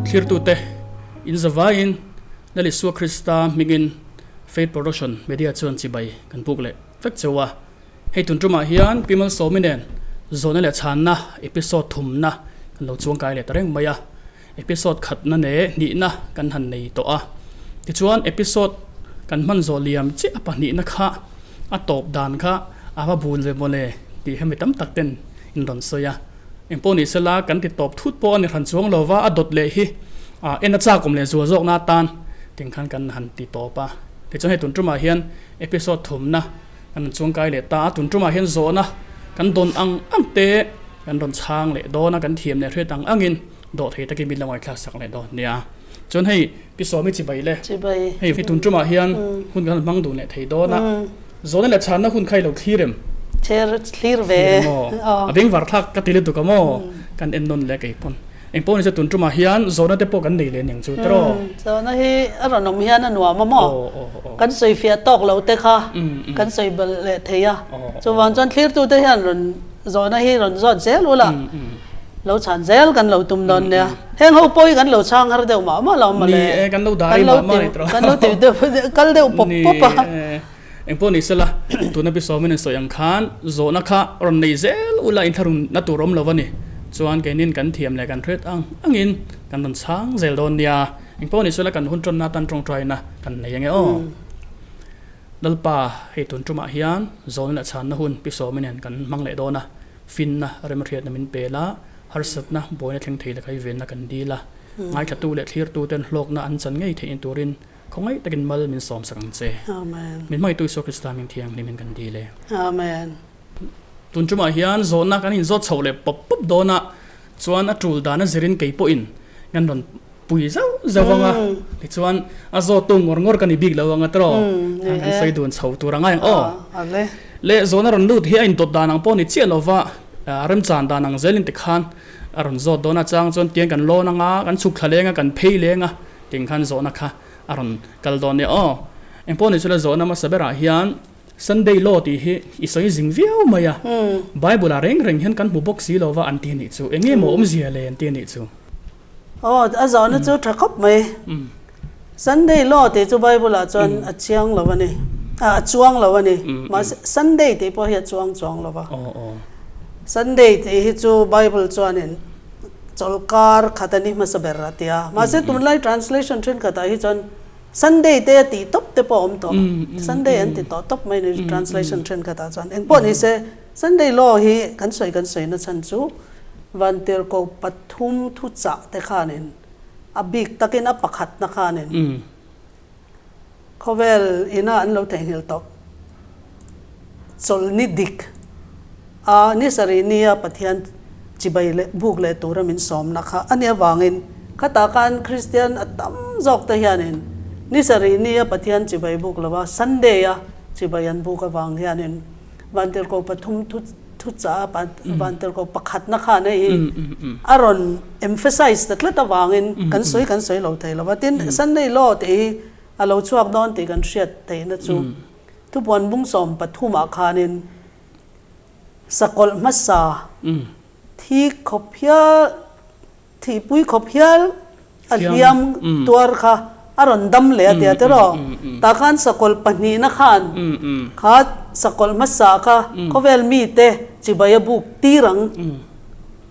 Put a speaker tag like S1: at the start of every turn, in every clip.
S1: Thlirtute in zavaiin Lal Isua Krista hmingin Faith Production Media chuan chibai kan puk leh vek cheu a. Hei tun tumah hian Pi Malsawmi nen zawhna leh chhanna episode thumna kan lo chuangkai leh ta reng mai a. Episode khatna leh hnihna kan han nei tawh a. Tichuan episode kan hman zawh liam chiah a pahnihna kha a tawp dan kha a va bul ve mawle tih hemi tam tak ten in rawn sawi a. Engpawh ni sela kan ti tawp thut pawh a ni hran chuang lo va, a dawt leh hi en a chak awm leh zual zawkna atan ting khan kan han ti tawp a. Tichuan hei tun tumah hian episode thumna kan rawn chuangkai leh ta a, tun tumah hian zawhna kan dawn ang ang te kan rawn chhang leh dawn a, kan thiam leh hriat ang angin dawhthei takin min lo ngaithlak sak leh dawn nia. Chuan hei Pi Sawmi chibai le, hei tun tumah hian hun kan hmang dun leh thei dawn a, zawhna leh chhanna hun kha i lo thlir em?
S2: Thlir ve.
S1: A bengvar thlak ka ti lutuk a maw? Kan en nawn leh kei pawn. Eng pawh nise tun tumah hian zawhna te pawh kan nei leh aniang chu tiraw?
S2: Zawhna hi a rawn awm hian a nuam a maw? Kan sawi fiah tawk lo te kha kan sawi belh leh thei a. Chuvang chuan thlirtute hian rawn zawhna hi rawn zawt zel ula lo chhan zel kan lo tum dawn nia. Heng ho pawh hi kan lo chhang har deuh mah mah lo mawle.
S1: Ni e, kan lo dai mah mah ni tawh.
S2: Kan lo ti deuh kal deuh pawp pawp a.
S1: Ni e, engpawh ni sela tuna Pi Sawmin an sawi ang khan zawhna kha rawn nei zel ula inthlahrun na tur awm lo a ni. Chuan keinin kan thiam leh kan hriat ang angin kan rawn chhang zel dawn nia. Engpawh ni sela kan hun tawnna atan tawngtaina kan nei ange aw. Lalpa, hei tun tumah hian zawhna leh chhanna hun Pi Sawmin nen kan hmang leh dawn a. Finna, remhriatna min pel a, harsatna, buaina thleng thei laka i venna kan dil a. Ngaithlatu leh thlirtu ten hlawkna an chan ngei theihna turin khawngaih takin mal min sawmsak ang che.
S2: Amen.
S1: Min hmangaihtu Isua Krista hming thianghlimin kan dil e.
S2: Amen.
S1: Tun tumah hian zawhna kan inzawt chhoh leh pawp pawp dawn a, chuan a tul dana zirin kei pawhin kan rawn pui zauh zauh ang a, tichuan a zawttu ngawr ngawr ka ni bik lo ang a tiraw? Kan sawi dun chho tur a ngai ang aw. Le zawhna rawn lut hi a indawt dan ang pawh ni chiah lova remchan dan ang zelin tikhan a rawn zawt dawn a, chang chuan tiang kan lawn ang a, kan chhuk thla leng a, kan phei leng a, ting khan zawhna kha a rawn kal dawn nia aw. Engpawh ni chu la zawhna hmasa berah hian Sunday law tih hi i sawi zing viau mai a, Bible ah reng reng hian kan hmu bawk si lova an ti anih chu, eng nge maw awmzia le an ti anih chu.
S2: Aw, a zawhna chu tha khawp mai. Sunday law tih chu Bible ah chuan a chiang lo a ni, a chuang lo a ni. Mahse Sunday tih pawh hi a chuang chuang lo va. Sunday tih hi chu Bible chuanin chawlhkar khat a ni hmasa ber a ti a. Mahse tunlai translation thenkhatah hi chuan Sunday te a tih tawp te pawh a awm tawh. Sunday an ti tawh tawp mai ni translation thenkhatah chuan. Engpawh ni se Sunday law hi kan sawi kan sawi na chhan chu Vantirhkoh pathum thuchah te khanin a bik takin a pakhatna khanin khawvel ina an lo theihnghilh tawh chawlhni dik a ni sarih nia Pathian chibai leh buk leh tura min sawmna kha a nih avangin khatah khan Kristian a tam zawk te hianin ni sarih nia Pathian chibai buk lova Sunday a chibai an buk avang hianin Vantirhkoh pathum thu thuchah a vantirhkoh pakhatna khan hei hi a rawn emphasize ta tlat avangin kan sawi kan sawi lo thei lo va. Tin, Sunday law tih hi a lo chhuak dawn tih kan hriat theihna chu thupuan bung 13 ah khanin sakawlh hmasa thi khawp hial Thihpui khawp hial a hliam tuar kha a rawn dam leh a tia tiraw? Tah khan sakawlh pahnihna khan kha sakawlh hmasa kha khawvel mite chibai a buk tir ang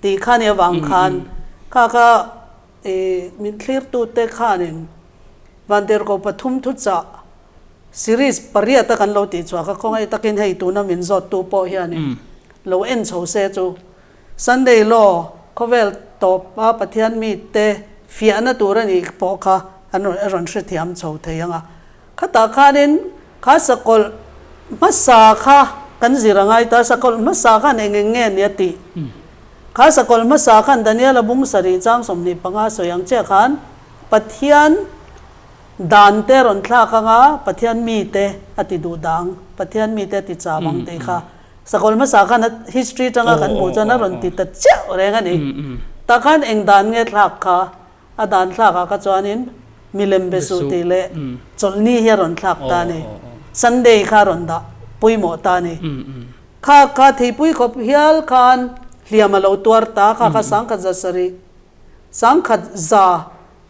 S2: tih kha nia vang khan kha kha min thlirtute khanin Vantirhkoh pathum thuchah series pariat a kan lo tih chhuah kha khawngaih takin hei tuna min zawttu pawh hianin lo en chho se chu Sunday Law khawvel tawp a Pathian mite fiahna tur a nih pawh kha an rawn a rawn hrethiam chho thei ang a. Khatah khanin kha sakawlh hmasa kha kan zir a ngai ta, sakawlh hmasa khan eng eng nge nia tih. Kha sakawlh hmasa khan Daniela bung sarih chang 25 sawi ang chiah khan Pathian dan te rawn thlak ang a, Pathian mite a ti duh dang, Pathian mite a ti cham ang tih kha Sakawlh hmasa khan a history tanga kan hmuh chuan a rawn ti ta chiah reng a ni. Tah khan eng dan nge thlak kha? A dan thlak ah kha chuanin milem be suh tih leh chawlhni hi a rawn thlak ta a ni. Sunday kha a rawn dah pawimawh ta a ni. Kha kha theipui khawp hial khan hliam a lo tuar ta, kha kha 1700.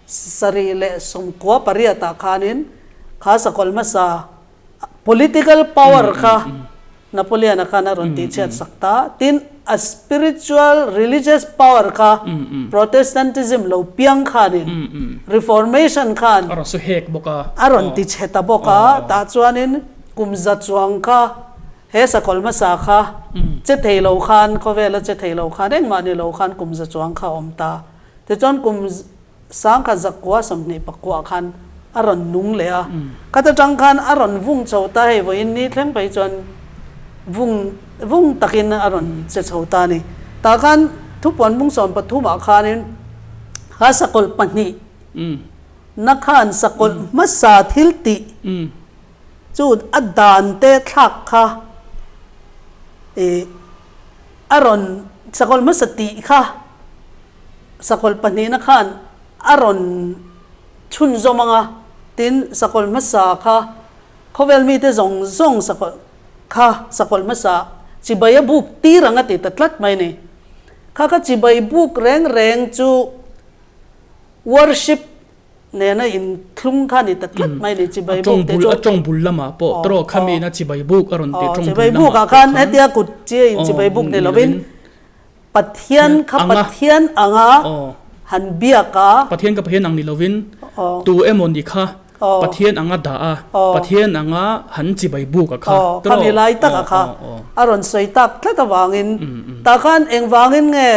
S2: 798 ah khanin kha sakawlh hmasa political power kha Napoleon-a khan a rawn tihchhiat sak ta. Tin, a spiritual, religious power kha Protestantism lo piang khanin Reformation khan
S1: a rawn su hek bawk a.
S2: A rawn tichhe ta bawk a. Tah chuanin kum za chuang kha he sakawlh hmasa kha che thei lo khan, khawvela che thei lo khan, engmah ni lo khan kum za chuang kha a awm ta. Tichuan kum 1929 khan a rawn nung leh a, khata tang khan a rawn vung chho ta hei vawiin ni thleng phei chuan vung vung takin a rawn che chho ta a ni. Tah khan thupuan bung 13 ah khanin kha sakawlh pahnih na khan sakawlh hmasa thil tih chu a dan te thlak kha ih a rawn sakawlh hmasa tih kha Sakawlh pahnihna khan a rawn chhunzawm ang a, tin, sakawlh hmasa kha khawvel mite zawng zawng sakawlh kha sakawlh hmasa chibai a buk tir ang a ti ta tlat mai a ni. Kha kha chibai buk reng reng chu worship nena inthlung kha a ni ta tlat mai a ni, chibai buk te chu.
S1: A tawng bul lamah pawh tawrh khamina chibai buk a rawn ti tawng bul lamah pawh khan.
S2: Chibai bukah khan hetia kut chia in chibai buk ni lovin. Pathian kha Pathian anga han biak a.
S1: Pathian kha Pathian ang ni lovin tu emaw ni kha Pathian anga dah a, Pathian anga han chibai buk a kha.
S2: Aw, khami lai tak a kha a rawn sawi tak tlat avangin tah khan engvangin nge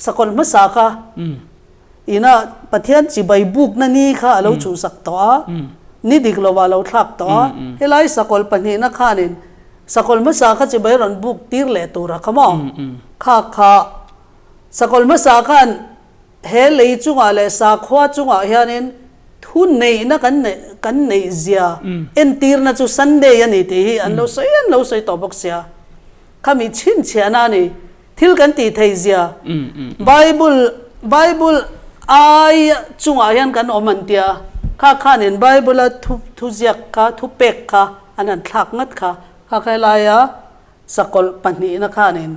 S2: sakawlh hmasa kha ina Pathian chibai bukna ni kha a lo chhuhsak tawh a, ni dik lovah a lo thlak tawh a, helai sakawlh pahnihna khanin Sakawlh hmasa kha chibai rawn buk tir leh tur a kha maw? Kha kha sakawlh hmasa khan he lei chungah leh sakhua chungah hianin thu neihna kan neih kan neih zia entirna chu Sunday a ni tih hi an lo sawi an lo sawi tawh bawk sia. Khami chhinchhiahna a ni. Thil kan tih theih zia Bible Bible ai chungah hian kan awm an tia. Kha khanin Bible a thu thuziak kha thupek kha An han thlak ngat kha. Kha khaelaia sakawlh pahnihna khanin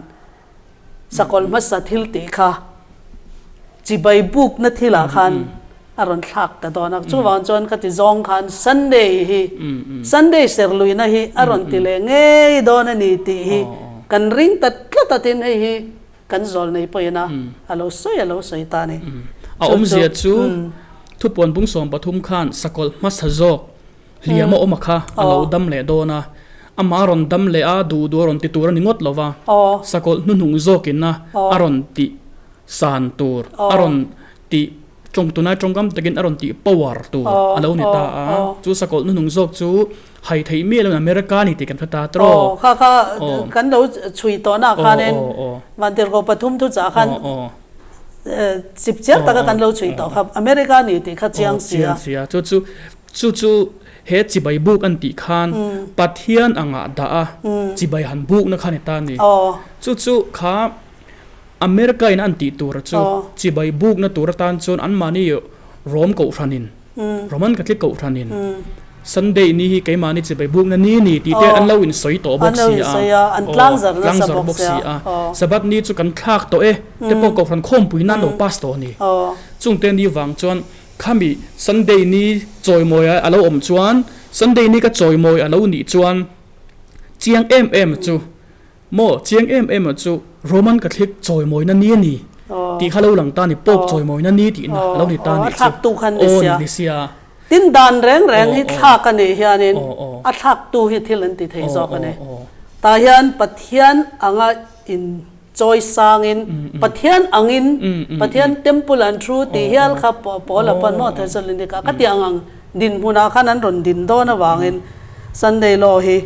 S2: sakawlh hmasa thil tih kha chibai bukna thilah khan a rawn thlak ta dawn a. Chuvang chuan ka ti zawng khan Sunday hi Sunday serluina hi a rawn ti leh ngei dawn a ni tih hi kan ring ta tlat a tin hei hi kan zawl nei pawhin a a lo sawi a lo sawi ta a ni.
S1: A awmzia chu thupuan bung 13 khan sakawlh hmasa zawk Hliam a awm a kha a lo dam leh dawn a, amah a rawn dam leh a, duh duh a rawn ti tur a ni ngawt lo va, sakawlh hnuhnung zawkin a a rawn tih san tur, a rawn tih tawng tunai tawngkam takin a rawn tih power tur a lo ni ta a, chu sakawlh hnuhnung zawk chu hai theih miah loin America a ni tih kan hre ta tawh.
S2: Aw, kha kha kan lo chhui tawhna ah khanin Vantirhkoh pathum thuchah khan chip chiang taka kan lo chhui tawh kha America a ni tih kha chiang si a.
S1: Chiang si a, chu chu Chu chu he chibai buk an tih khan Pathian angah dah a chibai han bukna kha ni ta a ni. Chu chu kha America in an tih tur chu chibai bukna tur atan chuan anmahni Rom kohhranin, Roman Catholic kohhranin Sunday ni hi keimahni chibai bukna ni ni tih te an lo insawi tawh bawk si a, tlangzar bawk si a. Sabbath ni chu kan thlak tawh e te pawh kohhran khawmpuina an lo pass tawh a ni. Chungte ni vang chuan Khami Sunday ni chawimawi a lo awm chuan, Sunday ni ka chawimawi a lo nih chuan chiang em em chu maw, chiang em em chu Roman Catholic chawimawina ni a ni tih kha lo lang ta a ni, Pope chawimawina ni tihna a lo ni ta a nih chu. Aw ni sia.
S2: Tin dan reng reng hi thlak a nih hianin a thlaktu hi thil an ti thei zawk a ni. Tah hian Pathian anga in. Chawi sangin Pathian angin Pathian temple an thu tih hial kha Paul a pan maw Thessalonica ka tih ang ang dinhmunah khan an rawn din dawn avangin Sunday law hi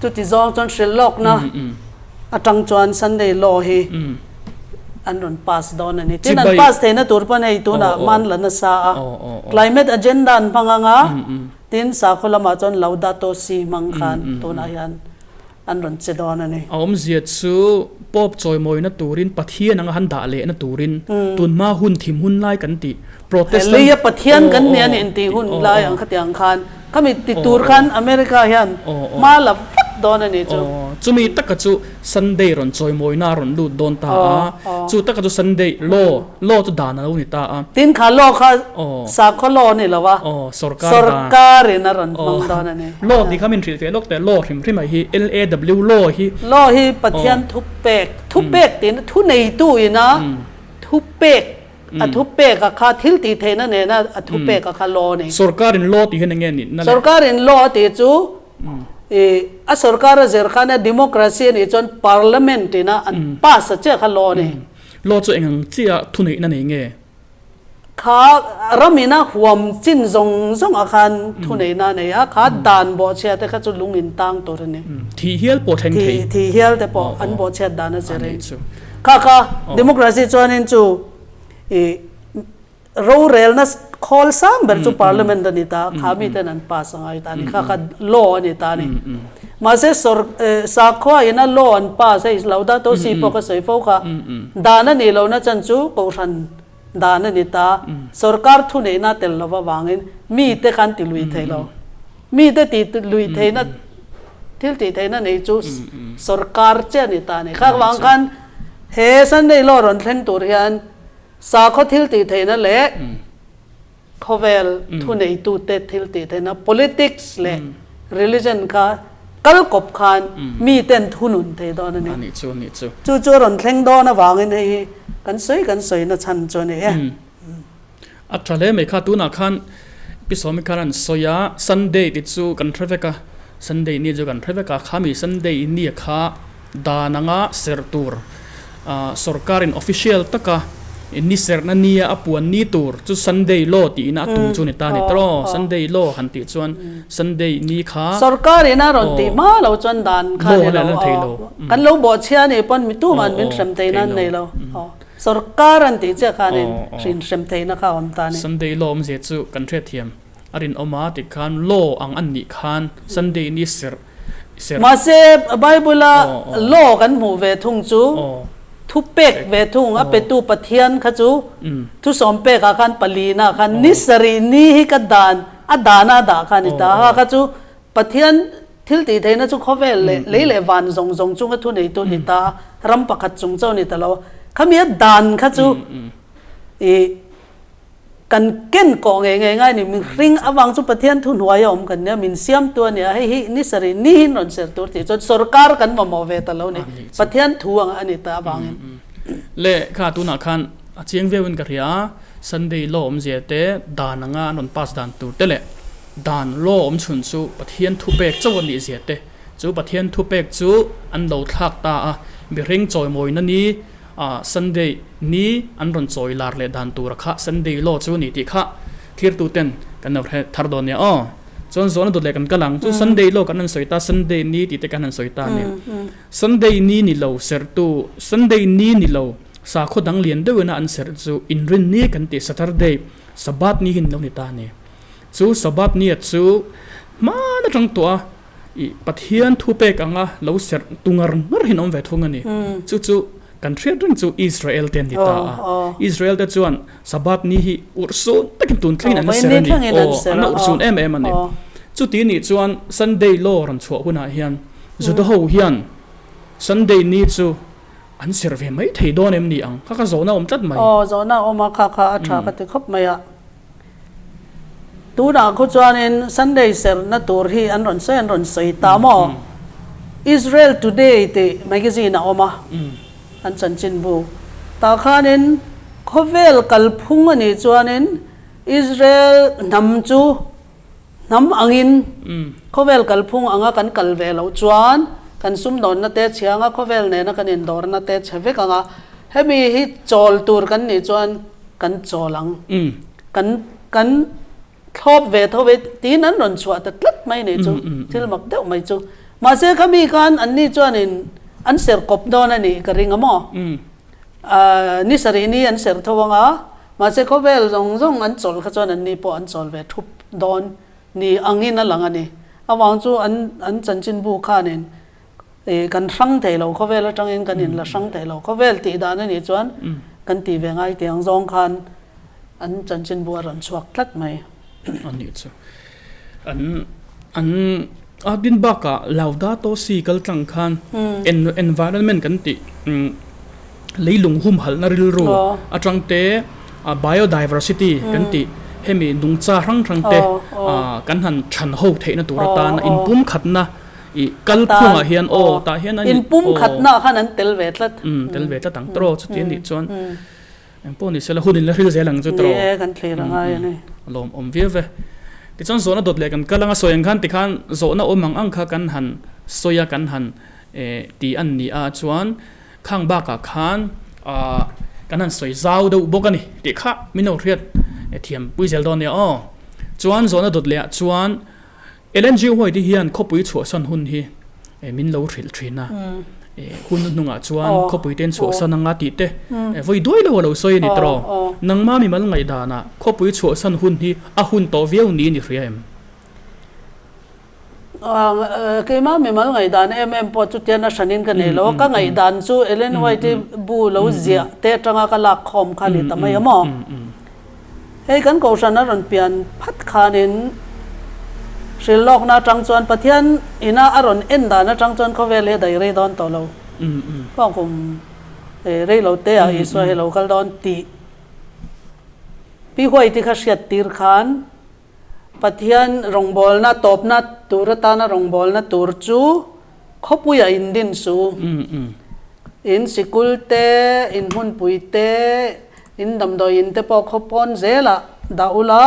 S2: chuti zawng chuan hrilh lawkna atang chuan Sunday law hi an rawn pass dawn a ni. Tin an pass theihna tur pawn hei tunah man la nasa a climate agenda an hmang anga tin sakhaw lamah chuan Laudato Si hmang khan tunah hian An rawn che dawn a ni.
S1: A awmzia chu Pope chawimawina turin Pathian anga han dah lehna turin tunhma hun thim hun lai kan tih Protestant
S2: Leia Pathian kan nia ni intih hun lai ang khatiang khan khami ti tur khan America hian hma la vak dawn a nih chu.
S1: Aw, chumi taka chu Sunday rawn chawimawina a rawn lut dawn ta a, chu taka chu Sunday law, law chu dan a lo ni ta a.
S2: Tin kha law kha sakhaw law a ni lo a,
S1: sorkar dan,
S2: sorkarin a rawn hmang dawn a ni.
S1: Law tih kha min hrilh feh lawk teh, law hrim hrim ah hi LAW law hi.
S2: Law hi Pathian thupek, thupek tiin thuneitu ina thupek A thupek a kha thil tih theihna nena a thupek a kha law a ni.
S1: Sorkarin law tih hian enge nihna le?
S2: Sorkarin law a tih chu ih a sorkar a zir khan a democracy a nih chuan parliament ina an pass a chiah kha law a ni.
S1: Law chu eng ang chiah thuneihna nei nge?
S2: Kha ram ina huam chin zawng zawng ah khan thuneihna a nei a, kha dan bawhchhia te kha chu lung in tang tur a ni.
S1: Thih hial pawh thleng thei.
S2: Thih hial te pawh an bawhchhiat dan a zir in. Kha kha democracy chuanin chu i rorelna khawl sang ber chu parliament a ni ta, kha mi ten an pass a ngai ta a ni, kha kha law a ni ta a ni. Mahse sawr sakhua ina law an pass hei lo dah tawh si pawh ka sawi fo kha, dan a nih lohna chan chu kohhran dan a ni ta, sorkar thuneihna tel lova avangin mite khan ti lui thei lo. Mite ti lui theihna thil tih theihna nei chu sorkar chiah a ni ta a ni. Kha vang khan he Sunday law rawn thleng tur hian sakhaw thil tih theihna leh khawvel thuneitute thil tih theihna politics leh religion kha kal kawp khan miten thunun thei dawn a ni. Chu chu a rawn thleng dawn avangin hei hi kan sawi kan sawina chhan chu a ni e.
S1: A tha hle mai kha, tunah khan Pi Sawmi khan an sawi a, Sunday tih chu kan hre vek a, Sunday ni chu kan hre vek a, khami Sunday ni kha dan anga serh tur sorkarin official taka ni serhna nia a puan ni tur chu Sunday law tiin a tum chu ni ta a ni tawh, Sunday law han tih chuan Sunday ni kha
S2: Sorkarin a rawn tih hma lo chuan dan kha a ni lo, kan lo bawhchhia a nih pawn mi tuman min hrem theihna an nei lo. Sorkar an tih chiah khanin hrin hrem theihna kha a awm ta a ni.
S1: Sunday law awmzia chu kan hriatthiam a rinawm a ti khan law ang an nih khan Sunday ni serh serh.
S2: Mahse Bible-a law kan hmuh ve thung chu thupek ve thung a petu Pathian kha chu thusawm pekah khan palina khan ni sarih ni hi ka dan a dana a dah kha a ni ta a kha chu Pathian thil tih theihna chu khawvel leh lei leh van zawng zawng chunga thuneitu ni ta a, ram pakhat chung chauh ni ta lo. Khami a dan kha chu ih kan ken kawh ngei ngei ngai a ni. Mihring avang chu Pathian thuhnuai a awm kan nia, min siamtu a nia, hei hi ni sarih nihin rawn ser tur tih chuan sorkar kan mamawh ve ta lo ni. Pathian thu ang a ni ta avangin.
S1: Le kha tunah khan a chiang viauin ka hria a, Sunday law awmzia te dan anga an rawn pass dan tur te leh Dan law awm chhun chu Pathian thupek chauh a nih zia te, chu Pathian thupek chu an lo thlak ta a, mihring chawimawina ni ah Sunday ni an rawn chawi lar leh dan tura kha Sunday law chu a ni tih kha thirtu ten kan lo hre thar dawn nia aw. Chuan zawhna dawt leh kan kal ang chu Sunday law kan han sawi ta Sunday ni tih te kan han sawi ta a ni. Sunday ni ni lo serhtu Sunday ni ni lo sakhaw dang lian deuhin a an serh chu inrinni kan tih Saturday Sabbath ni hi an lo ni ta a ni. Chu Sabbath nia chu hman atang tawh a, ih Pathian thu pek anga lo serh tu ngar ngar hian awm ve thung a ni. Chu chu kan hriat reng chu Israel te an ni ta a. Israel te chuan Sabbath ni hi urhsun takin tun thlengin an la serh a ni. Aw, an la urhsun em em a ni. Chuti nih chuan Sunday law rawn chhuah hunah hian Juda ho hian Sunday ni chu An serh ve mai thei dawn em ni ang? Kha kha zawhna awm tlat mai.
S2: Aw, zawhna awm a, kha kha a tha ka ti khawp mai a. Tunah khu chuanin Sunday serhna tur hi an rawn sawi an rawn sawi ta maw? Israel Today tih magazine a awm a, an chanchinbu. Tah khanin khawvel kalphung a nih chuanin Israel hnam chu Hnam angin khawvel kalphung anga kan kal ve loh chuan kan sumdawnna te chhia anga khawvel nena kan indawrna te chhe vek anga hemi hi chawl tur kan nih chuan kan chawl ang. Kan kan thlawp ve tho ve tiin an rawn chhuah ta tlat mai nih chu thil mak deuh mai chu. Mahse khami khan anni chuanin an ser kawp dawn a nih ka ring a maw? Ni sarih ni an ser tho anga Mahse khawvel zawng zawng an chawl kha chuan anni pawh an chawl ve thup dawn ni angin a lang a ni. Avang chu an an chanchinbu khanin ih kan hrang thei lo, khawvel atangin kan inla hrang thei lo. Khawvel tih dan a nih chuan kan tih ve ngai tiang zawng khan an chanchinbu a rawn chhuak tlat mai.
S1: A nih chu. An an. A tin bakah Laudato Si kal tlang khan environment kan tih leilung humhalhna rilru atang te biodiversity kan tih hemi nungcha hrang hrang te kan han chhan ho theihna tur atana inpumkhatna ih kal phungah hian aw tah hian a
S2: Inpumkhatna khan an tel ve tlat.
S1: Tel ve tlat ang tawh chuti a nih chuan. Eng pawh ni sela hun in la hril zel ang chu tawh.
S2: Ni e, kan thlir a ngai a ni.
S1: A lawm awm viau ve. Tichuan zawhna dawt leh kan kal anga sawi ang khan tikhan zawhna awm ang ang kha kan han sawi a kan han ti an ni a chuan khang bakah khan kan han sawi zau deuh bawk a ni tih kha min lo hriat thiam pui zel dawn nia aw. Chuan zawhna dawt leh ah chuan Ellen G. White hian khawpui chhuahsan hun hi min lo hrilh thin a, hun hnungah chuan khawpui te an chhuahsan anga tih te vawi duai lo a lo sawi a ni tawh. Nangma mimal ngaihdanah khawpui chhuahsan hun hi a hun tawh viau niin i hria em?
S2: Keimah mimal ngaihdan em em pawh chutian a hranin ka nei lo a, ka ngaihdan chu Ellen White bu lo ziah te atanga ka lak khawm kha a ni ta mai a maw? Hei kan kohhran a rawn pian phat khanin hrilhlawkna atang chuan Pathian ina a rawn en dan atang chuan khawvel hi a daih rei dawn tawh lo. Kawng kum rei lo te ah Isua hi a lo kal dawn tih Pi Huaiti kha hriat tir khan Pathian rawngbawlna tawpna tur atana rawngbawlna tur chu khawpuiah in din su. In sikul te, in hmunpui te, In damdawi in te pawh khaw pawn zelah dah ula,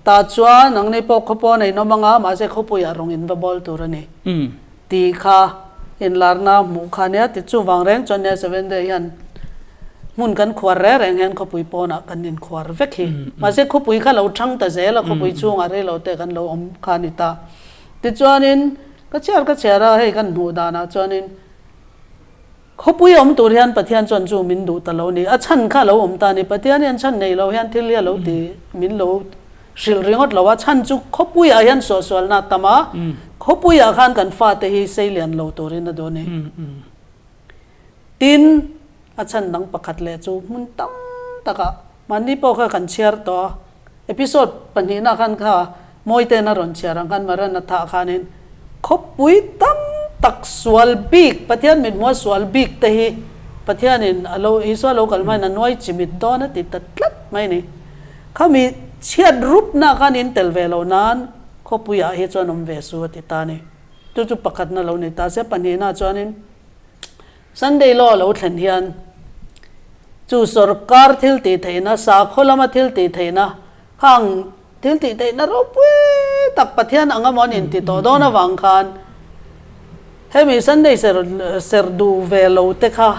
S2: tah chuan nangni pawh khaw pawn a inawm anga, mahse khawpuiah rawng in va bawl tur a ni tih kha inlarna hmuh kha nia ti chuvang reng chuan nia Seventh Day hian hmun kan khuar reng reng hian khawpui pawnah kan inkhuar vek hi. Mahse khawpui kha lo thang ta zel a, khawpui chhungah reilo te kan lo awm kha a ni ta. Tichuanin ka chhiar ka chhiar a, hei kan hmuh danah chuanin, Khawpui awm tur hian Pathian chuan chu min duh ta lo ni. A chhan kha a lo awm ta a ni. Pathian hian chhan nei lo hian thil hi a lo ti min lo hrilh ringawt lo a. Chhan chu khawpuiah hian suahsualna a tam a, khawpuiah khan kan fate hi sei lian lo turin a duh a ni. Tin, a chhan dang pakhat leh chu hmun tam takah mahni pawh kha kan chhiar tawh a. Episode pahnihna khan kha Mawite'n a rawn chhiar ang khan Maranatha khanin khawpui tam tak sual bik, Pathian mithmua sual bik te hi Pathianin a lo Isua lo kal hmain a nuai chimit dawn a ti ta tlat mai ni. Khami chhiat rupna khan in tel ve lo nan khawpuiah hi chuan awm ve su a ti ta a ni. Chu chu pakhatna lo ni ta se pahnihna chuanin Sunday law lo thlen hian chu sorkar thil tih theihna, sakhaw lama thil tih theihna, khang thil tih theihna ropui tak Pathian anga maw an inti tawh dawn avang khan hemi Sunday ser ser duh ve lo te kha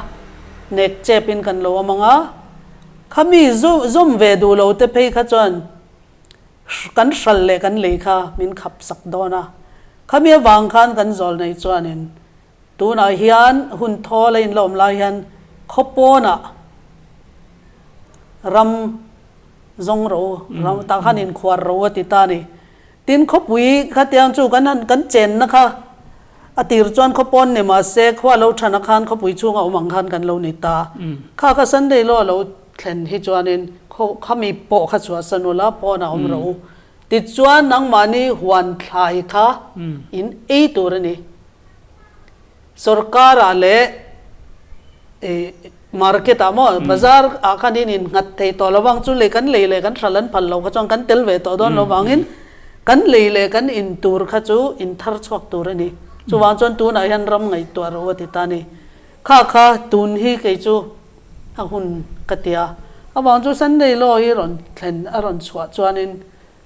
S2: nek chep in kan lo awm ang a, khami zawm ve duh lo te phei kha chuan kan hral leh kan lei kha min khap sak dawn a, khami avang khan kan zawl nei chuanin Tunah hian hun thawl a inla awm lai hian khaw pawnah ram zawng ro, ram tah khan inkhuar ro a ti ta a ni. Tin, khawpui khatiang chu kan han kan chenna kha a tir chuan khaw pawn ni mah se khua lo thana khan khawpui chhunga awm ang khan kan lo ni ta. Kha kha Sunday law a lo thlen hi chuanin khaw khami pawh kha chhuahsan ula pawnah awm ro. Tichuan nangmahni huan thlai kha in ei tur a ni. Sorkar-ah leh market-ah maw bazar-ah khan in innghat thei tawh lo vang chu lei kan lei leh kan hral an phal lo kha chuan kan tel ve tawh dawn lo vangin kan lei leh kan in tur kha chu in thar chhuak tur a ni. Chuvang chuan tunah hian ram ngaihtuah ro a ti ta a ni. Kha kha tun hi kei chu a hun ka ti a. Avang chu Sunday law hi rawn thlen a rawn chhuah chuanin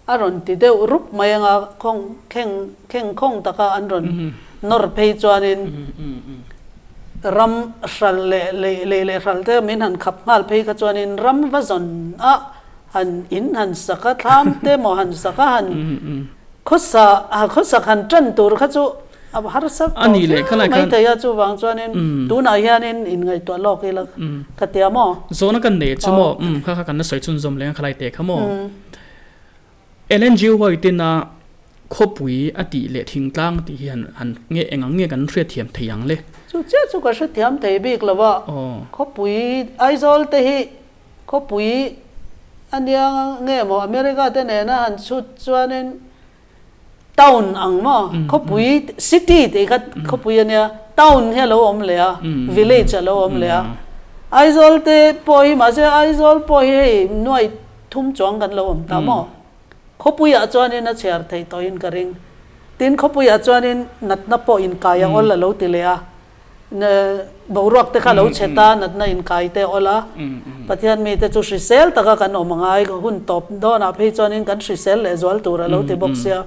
S2: A rawn ti deuh rup mai anga khawng kheng kheng khawng taka an rawn nawr phei chuanin ram hral leh lei lei leh hral te min han khap nghal phei kha chuanin ram va zawn a han in han sak a thlam te maw han sak a han khawsa khawsak han tan tur kha chu a harsa tawh viau mai thei a chuvang chuanin tunah hianin inngaihtuah lawk ila ka tia maw.
S1: Zawhna kan nei chu maw kha kha kan la sawi chhunzawm leng a khalai teh kha maw. Ellen G. White ina khawpui a tih leh thingtlang a tih hi han han nge eng ang nge kan hriatthiam thei ang le?
S2: Chu chiah chu ka hrethiam thei bik lo a, khawpui Aizawl te hi khawpui a nia nge maw America te nena han chhut chuanin. Town ang maw? Khawpui, city tih kha khawpui a nia, town hi a lo awm leh a, village a lo awm leh a. Aizawl te pawh hi mahse Aizawl pawh hi hei nuai thum chuang kan lo awm ta maw? Khawpuiah chuanin a chhiar theih tawhin ka ring. Tin, khawpuiah chuanin natna pawh inkai a awl a lo ti leh a. Boruak te kha lo chhe ta, natna inkai te awl a. Pathian mite chu hrisel taka kan awm a ngai, hun tawp dawnah phei chuanin kan hrisel leh zual tur a lo ti bawk sia.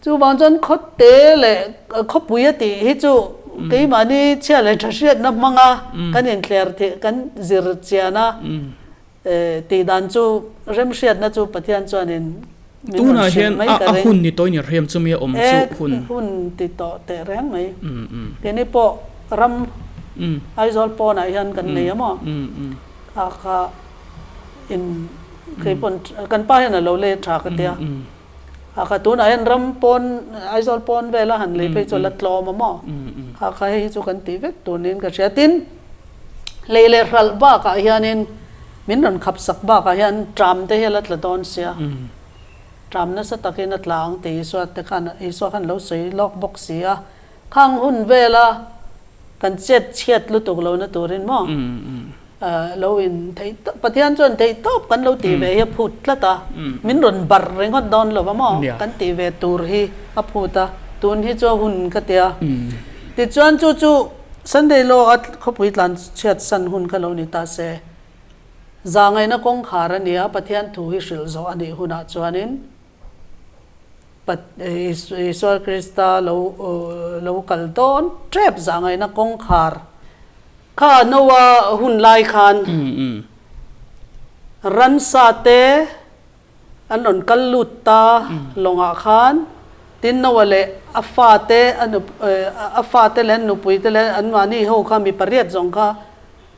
S2: Chuvang chuan khawte leh khawpui a tih hi chu keimahni chhia leh tha hriatna hmanga kan inthler thih, kan zir chian a. Tih dan chu remhriatna chu Pathian chuanin min rawn
S1: Tunah
S2: hrilh
S1: hian
S2: mai
S1: a
S2: ka
S1: a
S2: ring.
S1: hun ni tawhin i rem chumi a awm
S2: E,
S1: chu hun.
S2: hun ti tawh teh reng mai. Keini pawh ram Aizawl pawnah hian kan nei a maw? Kha kha in kei pawn kan pa hian a lo lei tha ka tia. Kha kha tunah hian ram pawn Aizawl pawn vela han lei phei chu a la tlawm a maw? Kha kha hei hi chu kan tih vek tur niin ka hria. Tin, Lei leh hralh bakah hianin min rawn khap sak bakah hian tram te hi a la tla dawn sia. Tram nasa takin a tla ang tih Isua te khan Isua khan lo sawi lawk bawk si a. Khang hun vela kan chet chhiat lutuk lohna turin maw lo in theih Pathian chuan theih tawp kan lo tih ve hi a phut tlat a. Min rawn barh ringawt dawn lo va maw kan tih ve tur hi a phut a. Tun hi chu a hun ka tia. Tichuan chu chu Sunday law a khawpui tlan chhiat san hun kha lo ni ta se, zahngaihna kawngkhar a nia, Pathian thu hi hrilh zawh a nih hunah chuanin Isua Krista lo lo kal dawn tep zahngaihna kawngkhar kha Noa hun lai khan ransa te An rawn kal lut ta lawngah khan tin Noah leh a fate, a nup a fate leh an nupuite leh anmahni ho kha mi pariat zawng kha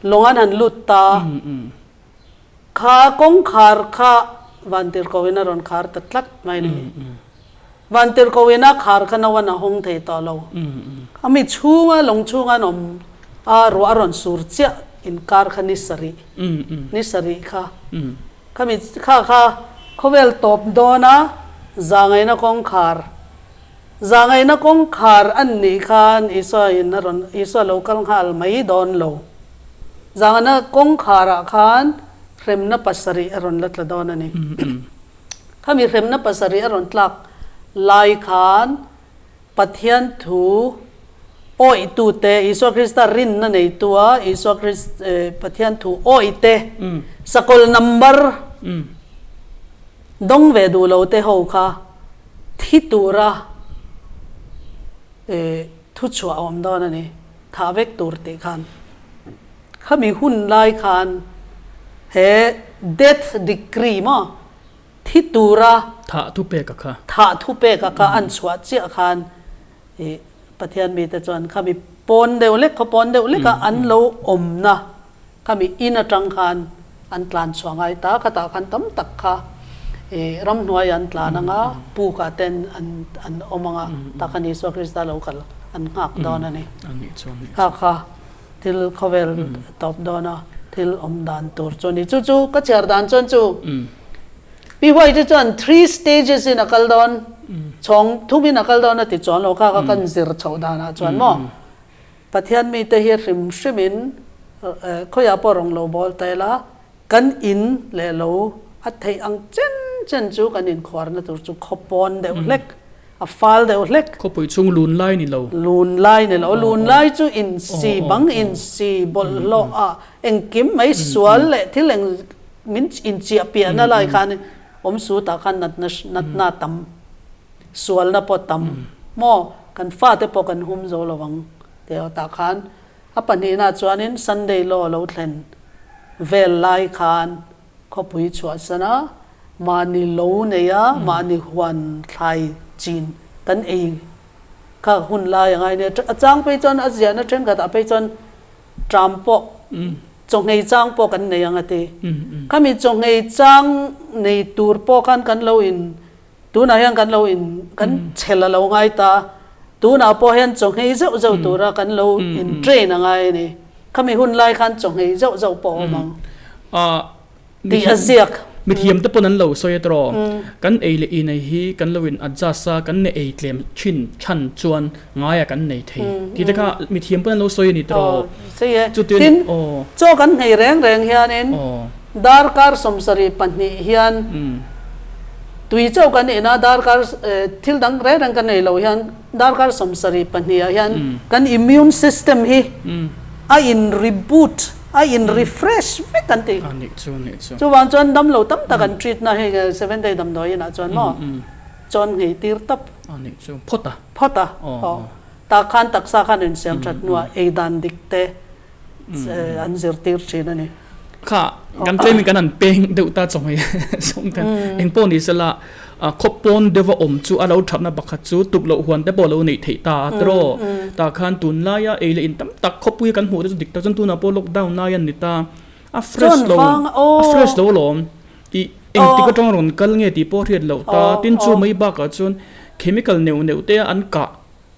S2: lawng an han lut ta. Kha kawngkhar kha Vantirhkohin a rawn khar ta tlat mai ni. Vantirhkohin a khar kha Noah-an a hawng thei tawh lo. A mi chhunga lawng chhunga an awm a, ruah a rawn sur chiah inkar kha ni sarih, ni sarih kha. Khami kha kha khawvel tawp dawna zahngaihna kawngkhar, zahngaihna kawngkhar an nih khan Isua in a rawn, Isua lo kal nghal mai dawn lo. Zahngaihna kawngkharah khan hremna pasarih a rawn la tla dawn a ni. Khami hremna pasarih a rawn tlak lai khan Pathian thu awihtute, Isua Krista rinna neitua Isua Krist Pathian thu awihte, sakawlh number dawng ve duh lote ho kha thi tura thu chhuah a awm dawn a ni, thah vek tur tih khan. Khami hun lai khan he death decree maw? Thi tura.
S1: Thah thu pek a kha.
S2: Thah thu pek a kha an chhuah chiah khan i Pathian mite chuan khami pawn deuh lek khaw pawn deuh leka an lo awmna khami in atang khan an tlan chhuah ngai ta khatah khan tam tak kha i ramhnuai an tlan anga pukah ten an an awm anga tah khan Isua Krista lo kal an nghak dawn a ni. Kha kha. Thil khawvel tawp dawn a, thil awm dan tur chu a ni. Chu chu ka chhiar dan chuan chu Pi White-i chuan three stages in a kal dawn, chhawng thum in a kal dawn a ti chuan lo kha kha kan zir chhoh danah chuan maw Pathian mite hi hrim hrim in khawiah pawh rawn lo bawl ta ila kan in leh lo a theih ang chen chen chu kan inkhuarna tur chu khaw pawn deuh hlek A fal deuh hlek.
S1: Khawpui chhung lun lai ni lo.
S2: Lun lai ni lo. Lun lai chu insi bang insi bawlhhlawh a engkim mai sual leh thil eng min inchiah piahna lai khan awm sutah khan natna natna tam sualna pawh tam maw kan fate pawh kan hum zo lo ang tih tah khan a pahnihna chuanin Sunday law lo thlen vel lai khan Khawpui chhuahsana mahni lo neia mahni huan thlai chin kan ei kha hun lai a ngai nia. A chang phei chuan a ziahna thenkhatah phei chuan ṭam pawh chawnghei chang pawh kan nei ang a ti. Khami chawnghei chang nei tur pawh khan kan lo in tunah hian kan lo in kan chhel a lo ngai ta. Tunah pawh hian chawnghei zeuh zeuh tura kan lo in train a ngai a ni. Khami hun lai khan chawnghei zeuh zeuh pawh a awm ang tih a ziak.
S1: Mithiam te pawn an lo sawi a tawh. Kan ei leh inei hi kan lo in adjust a, kan ne ei tlem thin chhan chuan ngaia kan nei thei tih te kha mithiam pawn an lo sawi a ni tawh.
S2: Chutin, chaw kan nghei reng reng hianin darkar 72 hian tui chauh kan ina darkar thil dang reng reng kan nei lo hian darkar 72 ah hian kan immune system hi a in reboot a in refresh vek an ti. Chuvang chuan damlo tam tak an treat na hei seven day damdawi inah chuan maw chawn nghei tir tawp phawt a aw tah khan taksa khan insiam that hnuah ei dan dik te an zirtir thin a ni.
S1: Kha kan tlem in kan han peng deuh ta chaw mai sawng ten engpawh ni sela khaw pawn deuha awm chu a lo thatna pakhat chu tuk loh huan te pawh a lo neih theih ta a tiraw tah khan tunlaia ei leh in tam tak khawpuia kan hmuh te chu dik tak chuan tunah pawh lockdown lai a ni ta a fresh lo a fresh lo alawm ih engtik atanga rawn kal nge tih pawh a hriat loh ta tin chu mai bakah chuan chemical neuh neuh te an kah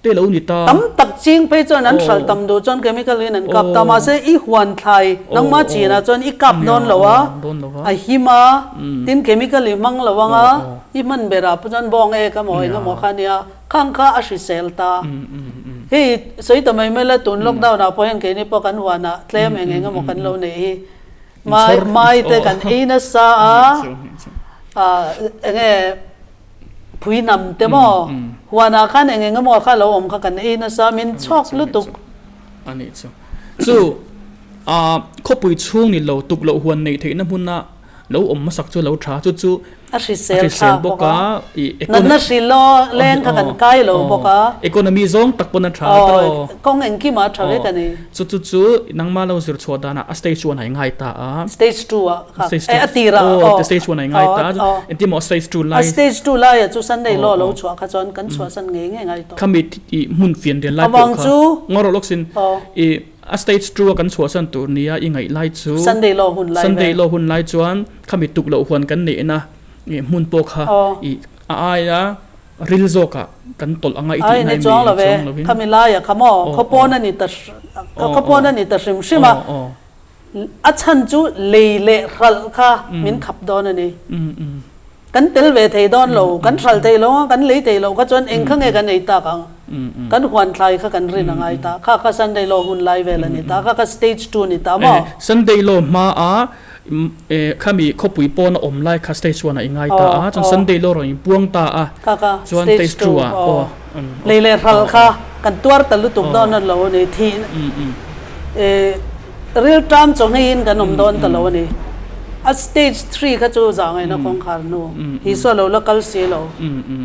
S1: te lo ni ta.
S2: Tam tak ching phei chuan an hralh tam duh chuan chemical in an kap ta. Mahse i huan thlai nangmah chin ah chuan i kap dawn lo a, a him a, tin chemical i hmang lo ang a, i hman ber ah pawh chuan bawng ek emaw eng emaw kha ania, khang kha a hrisel ta. Hei sawi ta mai mai la tun lockdown ah pawh hian keini pawh kan huan ah tlem eng eng emaw kan lo neih hi mai mai te kan ei nasa a, eng nge Phui hnam te maw? Huanah khan eng eng emaw kha lo awm kha kan ei nasa, min chhawk lutuk.
S1: A nih chu. Chu khawpui chhung ni lo tuk loh huan neih theihna hmuna lo awm hmasak chu lo tha. Chu chu
S2: a hrisel bawk a, natna hrilo leng kha kan kai lo bawk a.
S1: Economy zawng tak pawn a tha tawh.
S2: Kawng engkimah a tha vek a ni.
S1: Chu chu chu nangmah lo zir chhuah danah a stage one ah i ngai ta a.
S2: Stage 2 ah kha eh a tir ah
S1: aw stage 1 ah i ngai ta engtin maw stage 2 lai
S2: a stage 2 lai ah chu Sunday law lo chhuah kha chuan kan chhuah san ngei ngei ngai tawh
S1: khami i hmun fian rian lai pawh kha ngaw rawh lawk sin i a stage 2 a kan chhuah san tur nia i ngaih lai chu
S2: Sunday law hun lai
S1: Sunday law hun lai chuan khami tuk loh huan kan neih na i hmun pawh kha i a aia ril zawk ah kan tawlh anga i tih nai mi
S2: chuang lovin khami lai ah kha maw khawpawn a ni ta khawpawn a ni ta hrim hrim a A chhan chu lei leh hralh kha min khap dawn a ni. Kan tel ve thei dawn lo, kan hralh thei lo a, kan lei thei lo kha chuan eng kha nge kan ei tak ang? Kan huan thlai kha kan rin a ngai ta. Kha kha Sunday law hun lai vel a ni ta. Kha kha stage 2 ni ta maw?
S1: Sunday law hmaa khami khawpui pawn a awm lai kha stage 1 ah i ngai ta a, chuan Sunday law rawn inpuang ta a, chuan stage 2 ah aw.
S2: Lei leh hralh kha kan tuar ta lutuk dawn a lo a ni. Thih Rilṭam chawhngeiin kan awm dawn ta lo a ni. A stage 3 kha chu zahngaihna kawngkhar hnu Isua lo la kal si lo.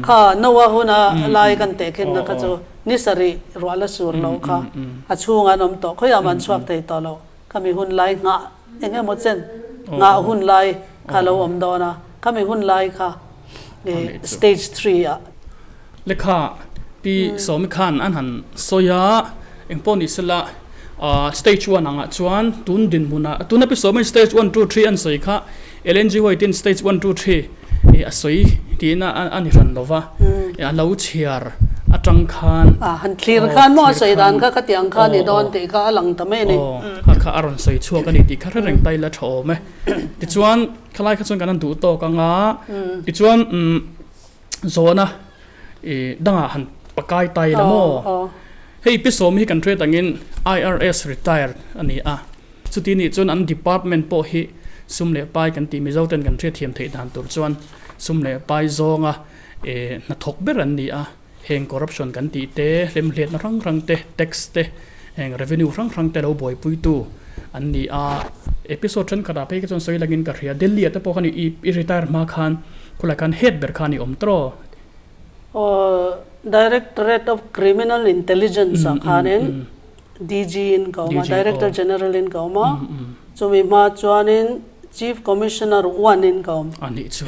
S2: Kha Noah huna lai kan tehkhinna kha chu ni sarih ruah la sur lo kha a chhungah an awm tawh. Khawiah mah an chhuak thei tawh lo. Khami hun lai nghah eng emaw chen nghah hun lai kha lo awm dawn a. Khami hun lai kha stage 3 ah.
S1: Lekha Pi Sawmi khan an han sawi a, engpawh ni sela stage 1 angah chuan tun dinhmunah tuna Pi Sawmi'n stage 1, 2, 3 an sawi kha Ellen G White-in stage 1, 2, 3 a sawi tiin a ni hran lova, a lo chhiar atang khan
S2: Han thlir khan maw a sawi dan kha khatiang kha a ni dawn tih kha a lang ta mai a ni.
S1: Kha kha a rawn sawi chhuak a ni tih kha hre reng ta ila tha awm e. Tichuan khalai kha chuan kan han duh tawk ang a, tichuan Zawhna i dangah han pakai ta ila maw? Hei Pi Sawmi hi kan hriat angin IRS retired a ni a, chuti nih chuan an department pawh hi sum leh pai kan tih Mizo ten kan hriatthiam theih dan tur chuan sum leh pai zawnga hnathawk ber an ni a, heng corruption kan tih te, hlemhletna hrang hrang te, tax te, heng revenue hrang hrang te lo buaipuitu an ni a. Episode thenkhatah phei kha chuan sawi langin ka hria, Delhi ah te pawh khan i retire hma khan khulai khan head ber khan i awm tawh.
S2: Aw, Directorate of Criminal Intelligence ah khanin DG in ka awm a, Director General in ka awm a, chumi hma chuanin Chief Commissioner 1 in ka awm.
S1: A nih chu.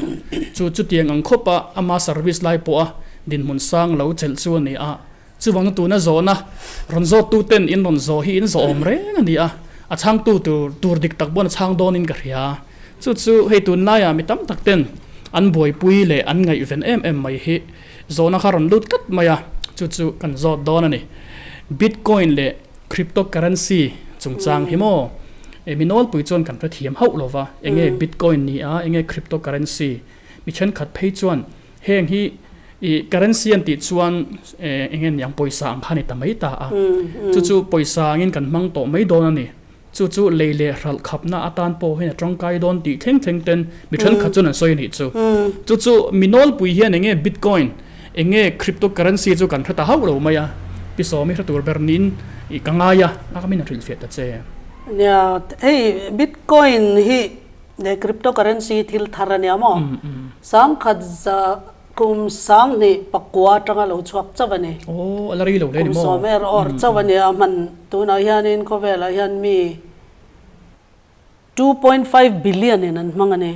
S1: Chu chutiang ang khawpa ama service lai pawha dinhmun sang lo chelh chu a ni a. Chuvang tuna zawhna rawn zawttu ten in rawn zawh hi in zawh awm reng a ni a, a chhangtu tur tur dik tak pawn a chhang dawnin ka hria. Chu chu hei tunlaiah mi tam tak ten an buaipui leh an ngaihven em em mai hi zawhna kha rawn lut tlat mai a, chu chu kan zawt dawn a ni. Bitcoin leh cryptocurrency chungchang hi maw? Mi nawlpui chuan kan hrethiam hauh lo va, enge Bitcoin ni a, enge cryptocurrency? Mi thenkhat phei chuan heng hi i currency an tih chuan enge niang pawisa ang kha a ni ta mai ta a, chu chu pawisa angin kan hmang tawh mai dawn a ni. Chu chu lei leh hralh khapna atan pawh hian a tangkai dawn tih thleng thleng ten mi thenkhat chuan an sawi a nih chu. Chu chu mi nawlpui hian enge Bitcoin, enge cryptocurrency chu kan hre ta hauh lo mai a, Pi Sawmi hre tur ber niin i ka ngai a, a ka min a hrilhfiah ta che.
S2: Nia, hei Bitcoin hi leh cryptocurrency thil thar a nia maw? Sangkhat za. Kum 2009 atanga lo chhuak chauh a ni.
S1: Aw, a la rei lo hle ni
S2: maw? Kum 10 er awr chauh a ni a, hman tunah hianin khawvelah hian mi 2.5 billion in an hmang a ni.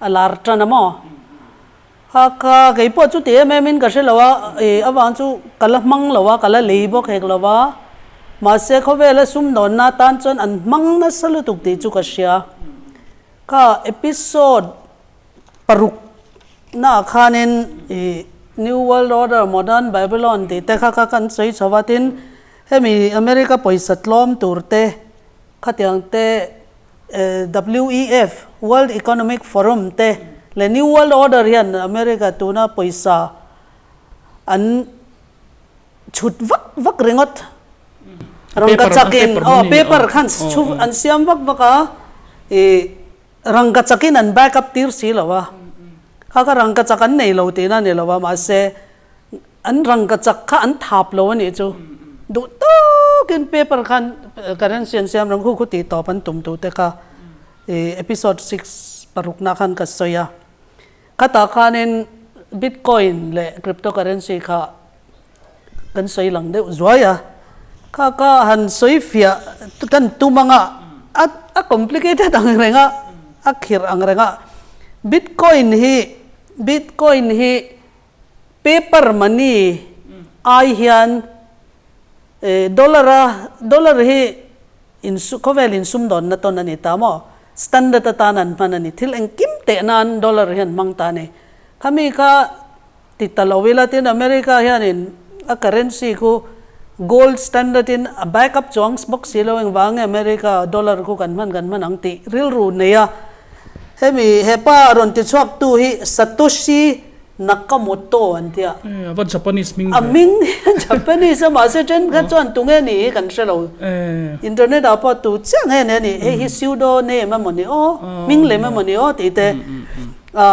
S2: A lar tan a maw? Kha kha kei pawh chuti em em in ka hre lo a, ih avang chu ka la hmang lo a, ka la lei bawk hek lo a. Mahse khawvela sumdawnna atan chuan an hmang nasa lutuk tih chu ka hria. Kha episode Paruk naah khanin ih New World Order, Modern Babylon tih te kha kha kan sawi chho a, tin hemi America pawisa tlawm tur te khatiang te WEF, World Economic Forum te leh New World Order hian America tuna pawisa an chhut vak vak ringawt. Rangkachak in aw paper khan chhu an siam vak vak a ih Rangka chakin an back up tir si lo a, kha kha rangka chak an nei lo tihna a ni lo a, mahse an rangka chak kha an thap lo a nih chu. Duh tawkin paper khan currency an siam reng khu khu tih tawp an tum tute kha ih episode 6 parukna khan ka sawi a. Khatah khanin bitcoin leh cryptocurrency kha kan sawi lang deuh zuai a, kha kha han sawi fiah kan tum anga a a complicated ang reng a, a khirh ang reng a, bitcoin hi bitcoin hi paper money ai hian eh dollar a dollar hi insu khawvel insumdawnna tawn a ni ta maw standard atan an hman a ni thil engkim teh nan dollar hi an hmang ta a ni khami kha. Ti ta lo ila tin America hianin a currency khu gold standard in a back up chuang bawk si lo engvang nge America dollar khu kan hman kan hman ang tih rilru nei a. Hemi hepa rawn ti chhuak tu hi Satoshi Nakamoto an tia.
S1: Eh a va Japanese hming
S2: ve. A hming hi Japanese a mahse thenkhat chuan tunge ni hi kan hre lo. Internet ah pawh tu chiah nge ni a nih hei hi pseudo name emaw ni aw hming lem emaw ni aw tih te a.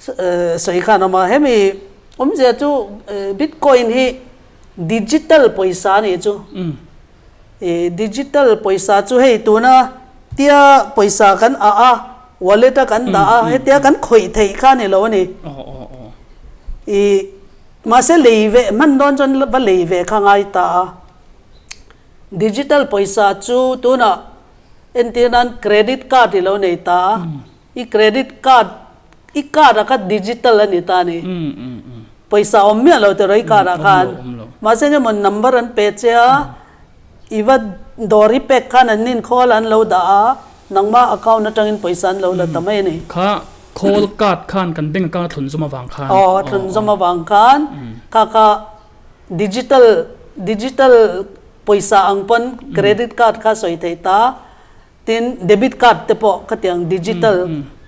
S2: Sawi khan awm a, hemi awmzia chu Bitcoin hi digital pawisa a nih chu. Digital pawisa chu hei tuna tia pawisa kan ah a, wallet a kan dah a, hetia kan khawih theih kha a ni lo a ni. Mahse lei ve hman dawn chuan va lei ve kha ngai ta a. Digital pawisa chu tunah entir nan credit card i lo nei ta a. I credit card, i card ah kha digital a ni ta a ni. Pawisa awm miah lo tiraw i card ah khan. Mahse enge maw number an pe che a, i va dawr i pek khan an nin khawl an lo dah a, nangma account atangin pawisa an lo la ta mai a ni.
S1: Kha khawl card khan kan bank account a thlun zawm avang khan.
S2: Aw, a thlun zawm avang khan kha kha digital, digital pawisa ang pawn credit card kha sawi thei ta. Tin, debit card te pawh khatiang digital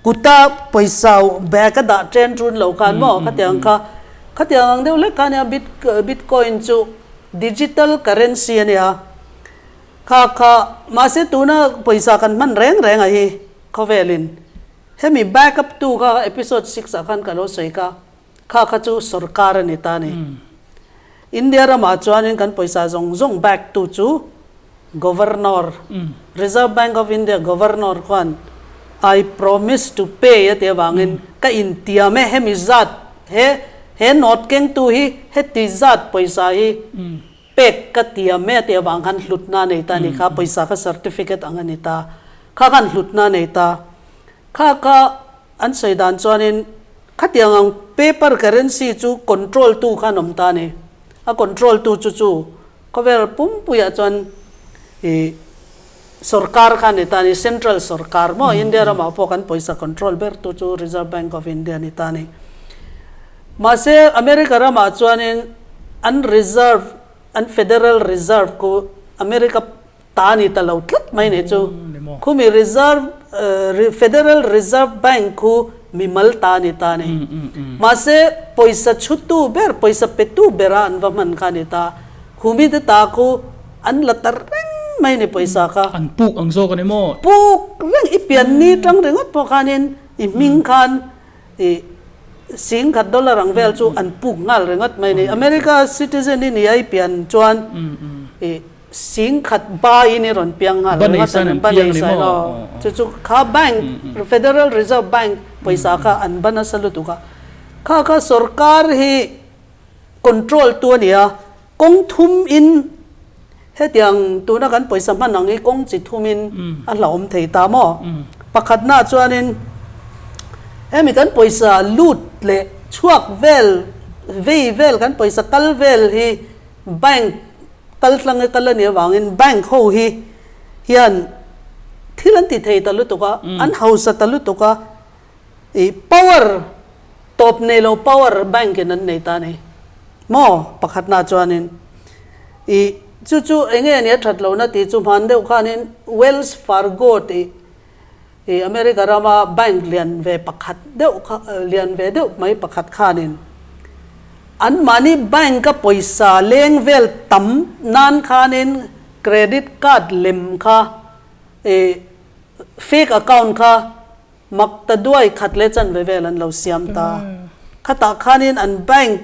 S2: kuta pawisa bag a dah chen ṭun lo khan maw khatiang kha khatiang ang deuh lek kha ania bit bitcoin chu digital currency a nia kha kha mahse tuna pawisa kan hman reng reng a hi khawvelin hemi back up tu kha episode 6 ah khan ka lo sawi kha kha kha chu sorkar a ni ta a ni. India ramah chuanin kan pawisa zawng zawng back tu chu Governor, Reserve Bank of India Governor khuan I promise to pay a ti avangin ka intiam e hemi zat he he note kengtu hi heti zat pawisa hi pek ka tiam e a ti avang khan hlutna a nei ta a ni kha pawisa kha certificate ang a ni ta kha khan hlutna a nei ta kha kha an sawi dan chuanin khatiang ang paper currency chu control tu khan awm ta a ni a control tu chu chu Khawvel pumpuiah chuan ih sorkar kha a ni ta a ni, central sorkar maw, India ramah pawh kan pawisa control ber tu chu Reserve Bank of India a ni ta a ni. Mahse America ramah chuanin an reserve, an federal reserve khu America Ta ni ta lo tlat mai nih chu. Khumi Reserve Federal Reserve Bank khu mimal ta ni ta ni. Mahse pawisa chhutu ber, pawisa petu bera an va hman kha ni ta. Khumi te ta khu an la ta reng mai ni pawisa kha.
S1: An puk ang zawk a ni maw?
S2: Puk reng, i pian ni tang ringawt pawh khanin i hming khan i singkhat dollar ang vel chu an puk nghal ringawt mai ni. America citizen i ni a i pian chuan i Singkhat ba in i rawn piang nghal ringawt a ni. Ba nei sain aw. Chu chu kha bank, Federal Reserve Bank pawisa kha an ba nasa lutuk a. Kha kha sorkar hi control tu a ni a, kawng thum in hetiang tuna kan pawisa hman ang hi kawng chi thum in a hlauhawm thei ta maw? Pakhatnaah chuanin hemi kan pawisa lut leh chhuak vel, vei vel kan pawisa kal vel hi bank Kal tlang e kal a nih avangin bank ho hi hian thil an ti thei ta lutuk a, an hausa ta lutuk a, ih power tawp nei lo power bank in an nei ta a ni maw? Pakhatna chuanin ih chu chu eng nge nia that lohna tih chu hman deuh khanin Wells Fargo tih ih America rama bank lian ve pakhat deuh kha lian ve deuh mai pakhat khanin An mahni bank a pawisa leng vel tam nan khanin credit card lem kha ih fake account kha mak ta duai khat leh chanve vel an lo siam ta. Khatah khanin an bank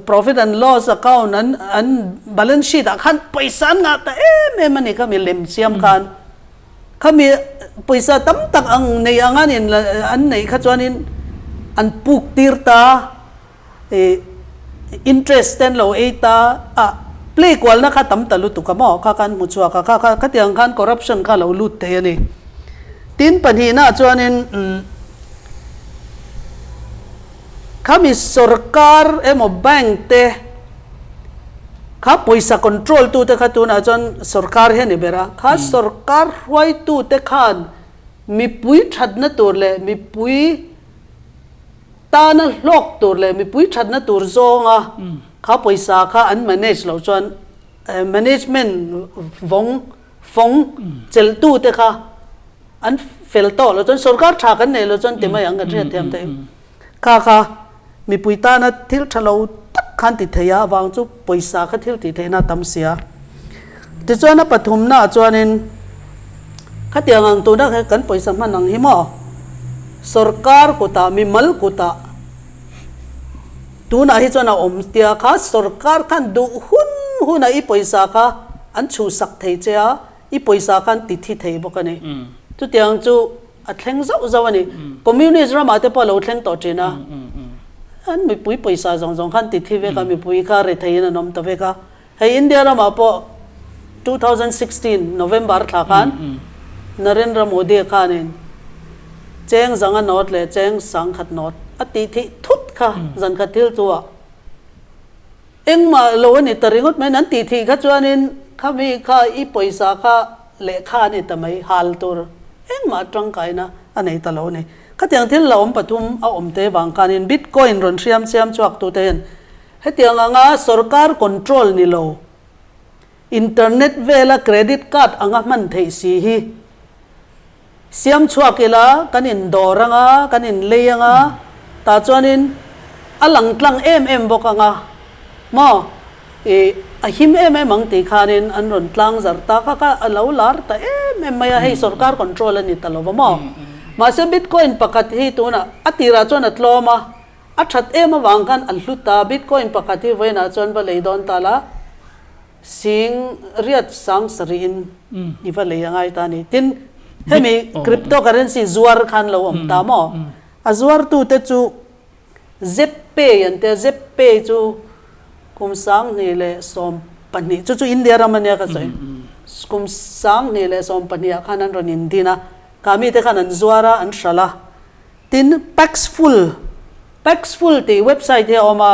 S2: profit and loss account an an balance sheet ah khan pawisa an ngah ta em em a ni kha mi lem siam khan. Khami pawisa tam tak ang nei anga nen an neih kha chuanin an puk tir ta ih interest te an lo ei ta a play kualna kha tam ta lutuk a maw kha khan hmu chhuak a kha kha khatiang khan corruption kha a lo lut thei a ni. Tin pahnihnaah chuanin umm Khami sorkar emaw bank te kha pawisa control tu te kha tunah chuan sorkar hi a ni ber a, kha sorkar hruaitu te khan mipui thatna tur leh mipui tana hlawk tur leh mipui thatna tur zawnga kha pawisa kha an manage loh chuan management vawng fawng chelhtu te kha an fel tawh loh chuan sorkar tha kan neih loh chuan ti mai ang kan hriat thiam theih. Kha kha mipui tana thil tha lo tak khan ti thei a, avang chu pawisa kha thil tih theihna a tam sia. Tichuan a pathumnaah chuanin khatiang ang tuna kan pawisa hman ang hi maw sorkar kutah mimal kutah tunah hi chuan a awm tia kha sorkar khan duh hun hunah i pawisa kha an chhuhsak thei che a, i pawisa khan ti thi thei bawk a ni. Chutiang chu A thleng zauh zauh a ni. Communist ramah te pawh a lo thleng tawh thin a. An mipui pawisa zawng zawng khan ti thi vek a, mipui kha retheiin an awm ta vek a. Hei India ramah pawh 2016 November thla khan Narendra Modi khanin cheng zanga note leh cheng sangkhat note a tih thih thut kha zankhat thil chu ah engmah lo a ni ta ringawt mai. An tih thih kha chuanin khami kha i pawisa kha lehkha a ni ta mai, hal tur engmah tangkaina a nei ta lo a ni. Khatiang thil la awm pathum a awm te vang khanin Bitcoin rawn hriam siam chhuak tute hian hetiang anga sorkar control ni lo, internet vela credit card anga hman theih si hi Siam chhuak ila, kan indawr anga, kan inlei anga, tah chuanin a lang tlang em em bawk anga, maw? Ih, a him em em ang tih khanin an rawn tlang zar ta kha kha a lo lar ta em em mai a, hei sorkar control a ni ta lo va maw? Mahse Bitcoin pakhat hi tunah a tirah chuan a tlawm a, a that em avang khan a hlu ta, Bitcoin pakhat hi vawiinah chuan va lei dawn ta la, Sing riat sang sarih in i va lei a ngai ta a ni. Tin, hemi cryptocurrency zuar khan lo awm ta maw? A zuartute chu Zebpay an tia, Zebpay chu kum 2012, chu chu India ram a nia ka sawi, kum 2012 ah khan an rawn indin a, kha mite khan an zuar a, an hralh a. Tin, Paxful, Paxful tih website hi a awm a,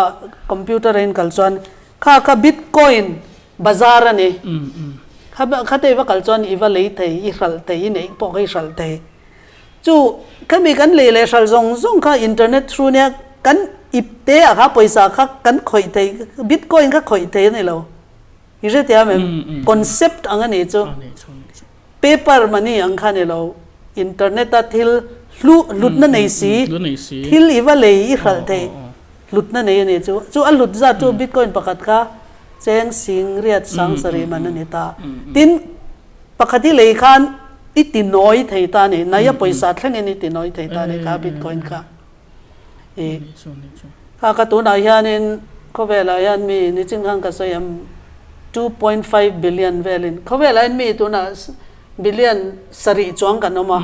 S2: computer a in kal chuan Kha kha Bitcoin bazar a ni. Kha khate i va kal chuan i va lei thei, i hralh thei, i neih pawh kha i hralh thei. Chu khami kan lei leh hralh zawng zawng kha internet through nia kan ip te ah kha pawisa kha kan khawih thei, Bitcoin kha khawih thei a ni lo. I hrethiam em? Concept ang a nih chu. Paper money ang kha ni lo. Internet a thil hlu hlutna nei si, thil i va lei i hralh theih hlutna nei a nih chu. Chu a hlut zat chu Bitcoin pakhat kha cheng sing riat sang sarih man a ni ta. Tin, pakhat i lei khan i ti nawi thei ta a ni. Nai a pawisa thlengin i ti nawi thei ta a ni kha Bitcoin kha. I kha ka tunah hianin khawvelah hian mi nichin khan ka sawi em 2.5 billion velin khawvelah hian mi tunah billion sarih chuang kan awm a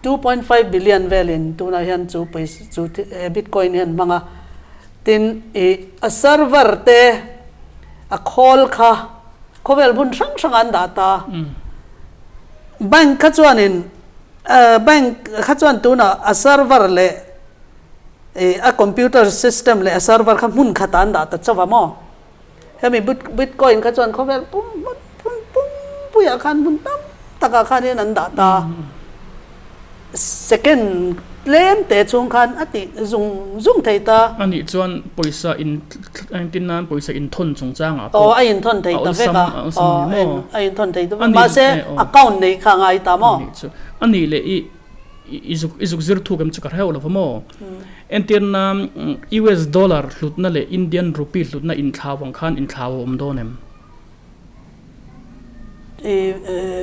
S2: 2.5 billion velin tunah hian chu pawisa chu bitcoin hian hmang a tin i a server te a khawl kha khawvel hmun hrang hrangah an dah ta bank kha chuanin Bank kha chuan tunah a server leh a computer system leh a server kha hmun khatah an dah ta chauh a maw? Hemi bitcoin kha chuan khawvel pum hmun hmun pum puiah khan hmun tam takah khanin an dah ta. Second tlem te chhung khan a tih zung zung thei ta.
S1: A nih chuan pawisa in engtin nan pawisa inthawn chungchangah pawh
S2: a awlsam a inthawn thei ta vek a, a inthawn thei ta vek mahse account neih kha a ngai ta maw?
S1: A nih chu a nih leh i i zuk i zuk zir thuk em chu ka hreuh lo va maw? Entir nan US dollar hlutna leh Indian rupee hlutna inthlau ang khan inthlau a awm dawn em?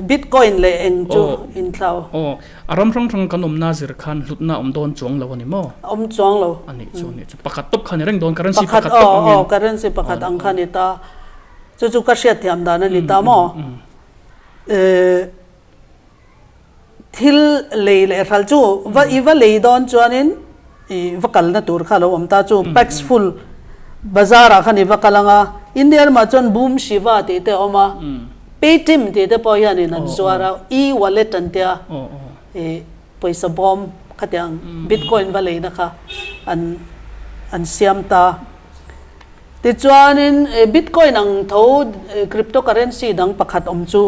S2: Bitcoin leh eng chu inthlau.
S1: Aw, a ram hrang hrang kan awmna zir khan hlutna awm dawn chuang lo a ni maw?
S2: Awm chuang lo.
S1: A nih chu, a nih chu. Pakhat tawp kha ni reng dawn, currency pakhat tawp angin.
S2: Aw, currency pakhat ang kha ni ta. Chu chu ka hriatthiam dan a ni ta maw? Thil lei leh hral chu va i va lei dawn chuanin i va kalna tur kha a lo awm ta chu packs full bazar ah khan i va kal ang a, India ramah chuan Boom Shiva tih te a awm a, Paytm tih te pawh hianin an zuar a, e-wallet an tia i pawisa bawm khatiang bitcoin va leina kha an an siam ta. Tichuanin Bitcoin ang tho cryptocurrency dang pakhat awm chu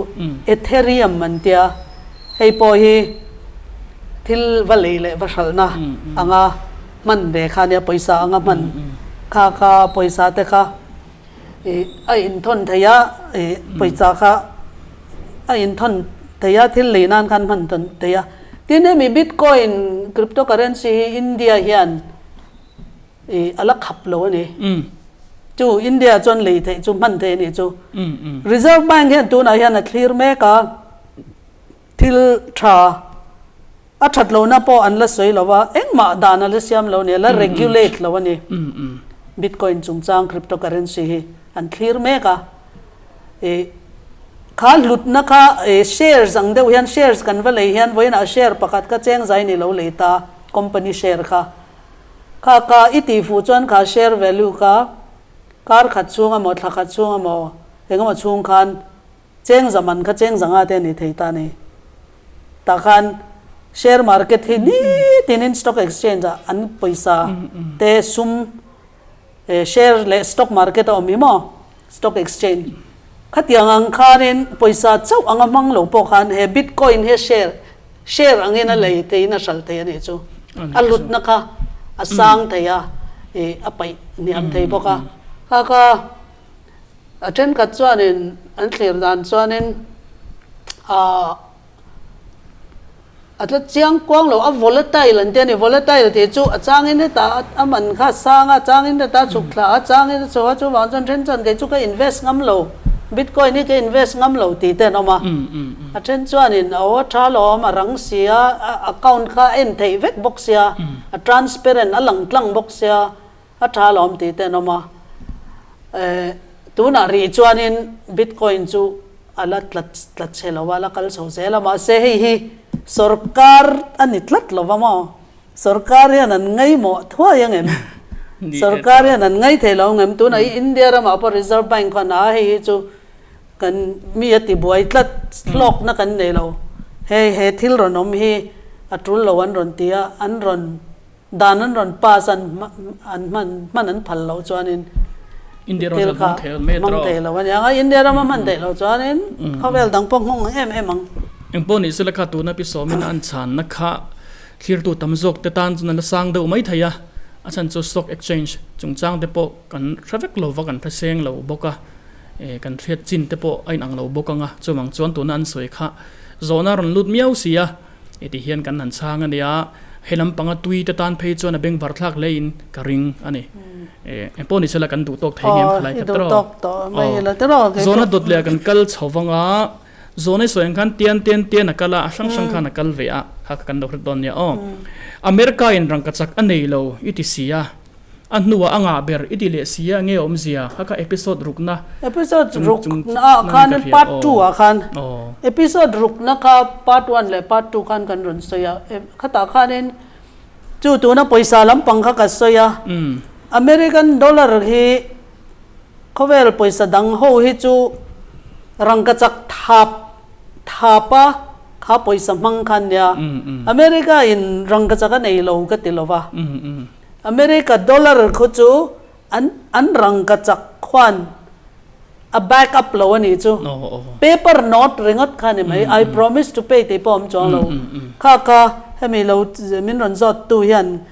S2: Ethereum an tia, hei pawh hi thil va lei leh va hralhna anga hman ve kha ania, pawisa anga hman kha kha pawisa te kha a inthawn thei a, pawisa kha a inthawn thei a, thil lei nan khan hman thei a. Tin hemi Bitcoin cryptocurrency hi India hian I a la khap lo a ni. Chu India chuan lei theih chu hman theih a nih chu. Reserve Bank hian tunah hian a thlir mek a, thil tha a that lohna pawh an la sawi lo va, engmah dan a la siam lo a ni, a la regulate lo a ni. Bitcoin chungchang cryptocurrency hi an thlir mek a. I kha hlutna kha shares ang deuh hian shares kan va lei hian vawiinah share pakhat kha cheng zai ni lo lei ta company share kha. Kha ka i tih fuh chuan kha share value kha kar khat chhung emaw thla khat chhung emaw eng emaw chhung khan cheng za man kha cheng za nga te a ni thei ta a ni. Tah khan share market hi nitin in stock exchange ah an pawisa te sum share leh stock market a awm hi maw stock exchange khatiang ang khanin pawisa chauh anga hmang lo pawh khan he bitcoin hi share share angin a lei theiin a hral thei a nih chu a hlutna kha a sang thei a ih a paih hniam thei bawk a kha kha a thenkhat chuanin an thlir dan chuanin ah. A tla chiang kuang lo, a volatile an ti a ni. Volatile tih chu a changin hetah a man kha a sang a, a changin hetah a chhuk thla a, a changin a chho a, chuvang chuan then chuan kei chu ka invest ngam lo, bitcoin hi ka invest ngam lo tih te an awm a. A then chuanin a aw a tha alawm, a rang si a, a account kha a en theih vek bawk sia, a transparent, a lang tlang bawk sia, a tha alawm tih te an awm a. Tunah rih chuanin bitcoin chu a la tla tla chhe lo a, a la kal chho zel a, mahse hei hi sorkar a ni tlat lo va maw? Sorkar hian an ngaihmawh thuai ang em? Sorkar hian an ngaih thei lo ang em? Tunah hi India ramah pawh Reserve Bank khan a hei hi chu kan mi a tibuai tlat hlawkna kan nei lo, hei he thil rawn awm hi a tul lo an rawn ti a, an rawn Dan an rawn pass an an hman hman an phal loh chuanin
S1: India ram chuan hmang thei lo mai
S2: hmang thei lo a nia India rama hman theih loh chuanin khawvel dang pawh nghawng em em ang.
S1: Engpawh ni sela kha tuna pi sawmin an chhanna kha thlirtu tam zawk te tan chuan a la sang deuh mai thei a, a chhan chu stock exchange chungchang te pawh kan hre vek lo va kan hre seng lo bawk a. Kan hriat chin te pawh a inang lo bawk ang a, chuvang chuan tuna an sawi kha zawhna a rawn lut miau si a, heti hian kan han chhang a nia, he lampanga tui te tan phei chuan a bengvar thlak hlein ka ring a ni. Engpawh ni sela kan duh tawk thei ngem khalai kha tiraw? Zawhna dawt leh kan kal chho vang a, zawhna i sawi ang khan tian tian tian a kal a, a hrang hrang khan a kal ve a, kha kha kan lo hret dawn nia aw. America in rangkachak a nei lo i ti si a. A hnuah a ngah ber i ti leh si a, nge awmzia? Kha kha episode rukna
S2: Episode
S1: chung
S2: ruk
S1: chung
S2: na ah
S1: na
S2: khan
S1: ka hria
S2: part
S1: aw.
S2: 2 ah khan
S1: Aw.
S2: episode rukna kha part 1 leh part 2 khan kan rawn sawi a, khatah khanin chu tuna pawisa lampang kha ka sawi a, American dollar hi khawvel pawisa dang ho hi chu rangkachak thap thap a kha pawisa hmang khan nia, America in rangkachak a nei lo ka ti lo va. America dollar khu chu an an rangkachak khuan a back up lo a nih chu. Paper note ringawt kha a ni mai. I promise to pay tih pawh a awm chuang lo. Kha kha hemi lo min rawn zawt tu hian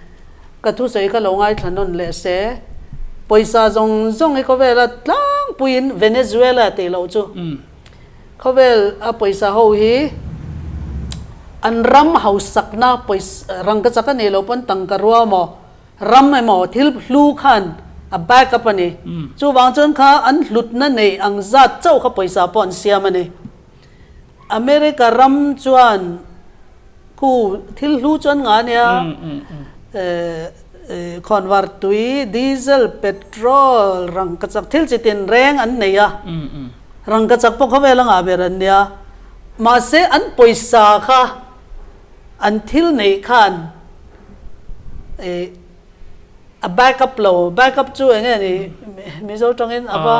S2: ka thusawi kha lo ngaithla nawn leh se. Pawisa zawng zawng hi khawvela tlangpuiin Venezuela tih loh chu. Khawvel a pawisa ho hi an ram hausakna pawisa rangkachak a nih loh pawn tangka rua emaw ram emaw thil hlu khan a back up a ni. Chuvang chuan kha an hlutna neih ang zat chauh kha pawisa pawh an siam a ni. America ram chuan khu thil hlu chuan nga nia khawnvar tui, diesel, petrol, rangkachak thil chi tin reng an nei a. Rangkachak pawh khawvel a ngah ber an nia. Mahse an pawisa kha an thil neih khan ih a back up lo, back up chu eng nge ni Mizo tangin a va.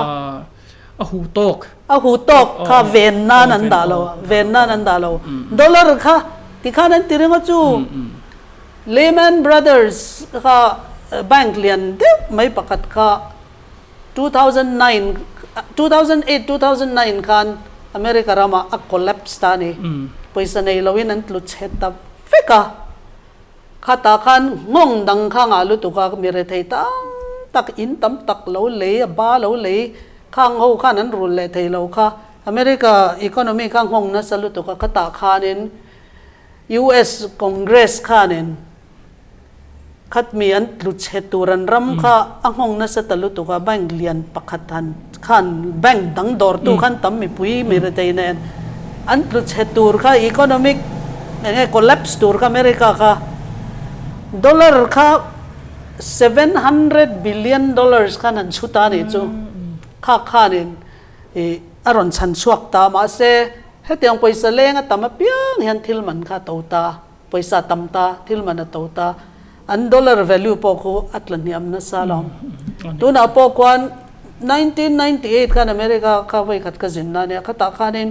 S1: A hu tawk.
S2: A hu tawk kha ven nan an dah lo, ven nan an dah lo. Dollar kha tikhan an ti ringawt chu Lehman Brothers kha bank lian deuh mai pakhat kha 2009, 2008, 2009 khan America ramah a collapse ta a ni. Pawisa nei loin an tlu chhe ta vek a. Khatah khan nghawng dang kha ngah lutuk a, mi rethei tam tak, in tam tak lo lei, a ba lo lei khang ho khan an rul leh thei lo kha. America economy kha nghawng nasa lutuk a, khatah khanin US Congress khanin Khatmi an tlu chhe tur an ram kha a nghawng nasa ta lutuk a, bank lian pakhat han khan bank dang dawrtu khan tam mipui mi rethei nen an tlu chhe tur kha economic eng nge collapse tur kha America kha dollar kha 700 billion dollars khan han chhut a nih chu kha khanin ih a rawn chhan chhuak ta mahse hetiang pawisa leng a tam apiang hian thil man kha a to ta. Pawisa tam ta, thil man a to ta, an dollar value pawh khu a tla hniam nasa lo. Tunah pawh khuan 1998 khan America kha vawi khat ka zin na nia, khatah khanin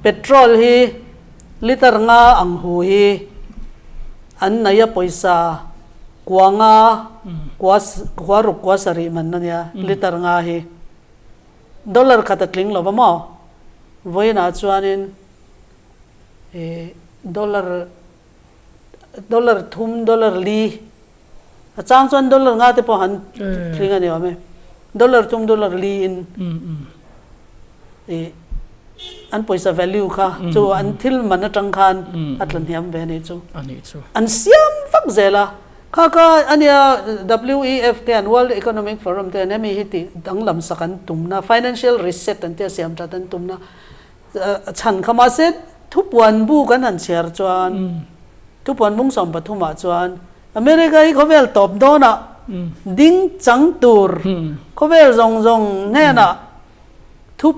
S2: petrol hi liter nga ang hu hi an nei a pawisa kua nga, kua kua ruk kua sarih man a nia liter nga hi. Dollar khat a tling lo va maw? Vawiinah chuanin. Dollar dollar thum dollar li a chang chuan dollar nga te pawh han tling a ni awm e dollar thum dollar li in ih an pawisa value kha chu an thil man atang khan a tla hniam ve a nih chu an siam vak zel a kha kha ania WEF te an World Economic Forum te an hemi hi tih danglam sak an tumna financial reset an tia siam that an tumna. Chhan kha mahse thupuan bu kan han chhiar chuan thupuan bung 13 ah chuan America hi khawvel tawp dawnah ding chang tur khawvel zawng zawng hnenah thu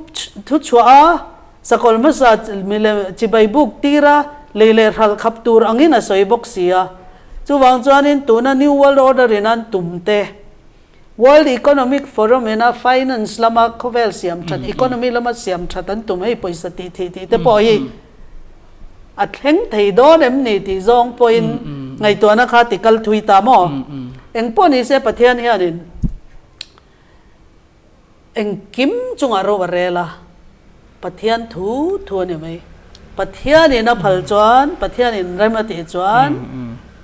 S2: thu chhuah a sakawlh hmasa milem chibai buk tira lei leh hralh khap tur angin a sawi bawk si a. Chuvang chuanin tuna New World Order in an tum te World Economic Forum ina finance lama khawvel siam that, economy lama siam that an tum hei pawisa tih thih tih te pawh hi a thleng thei dawn em ni tih zawng pawhin ngaihtuahna kha ti kal thui ta maw? Eng pawh ni se Pathian hianin engkim chungah ro a rel a, Pathian thu thu a ni mai. Pathianin a phal chuan, Pathianin rem a tih chuan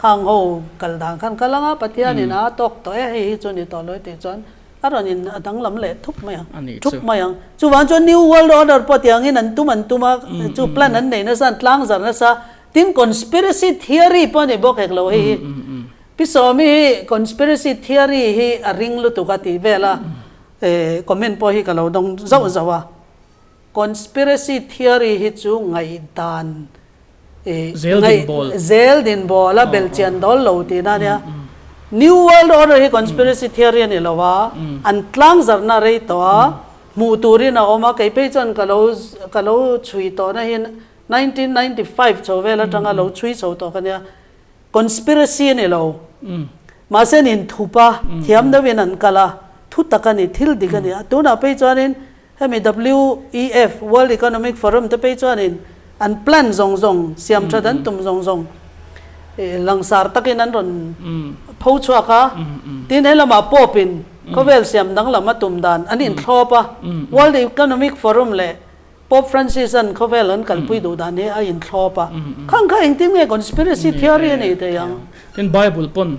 S2: khang ho kal dan khan kal ang a, Pathianin a tawk tawh e, hei hi chu ni tawh lo e tih chuan A rawn in a danglam leh thup mai ang. Thup mai ang. Chuvang chuan New World Order pawh tiangin an tum an tum a, chu plan an nei nasa, an tlangzar nasa. Tin, conspiracy theory pawh a ni bawk hek lo hei hi. Pi Sawmi hi conspiracy theory hi a ring lutuk a tih vel a, comment pawh hi ka lo dawng zauh zauh a. Conspiracy theory hi chu ngaihdan zel din bawl a belchian dawl lo tihna a nia. New World Order hi conspiracy theory a ni lo a, an tlangzarhna rei tawh a, hmuh turin a awm a, kei phei chuan ka lo ka lo chhui tawhna hi 1995 chho vel atanga lo chhui chho tawh ka nia. Conspiracy a ni lo. Mahse an inthup a, thiam deuhin an kal a, thu tak a ni, thil dik a ni a. Tunah phei chuanin hemi WEF, World Economic Forum te phei chuanin an plan zawng zawng, siam that an tum zawng zawng langsar takin an rawn pho chhuak a. Tin, he lamah Pope in khawvel siam danglam a tum dan an inthlawp a. World Economic Forum leh Pope Francis an khawvel an kalpui duh dan hi a inthlawp a, khang kha engtin nge conspiracy theory a nih theih ang?
S1: Tin Bible pawn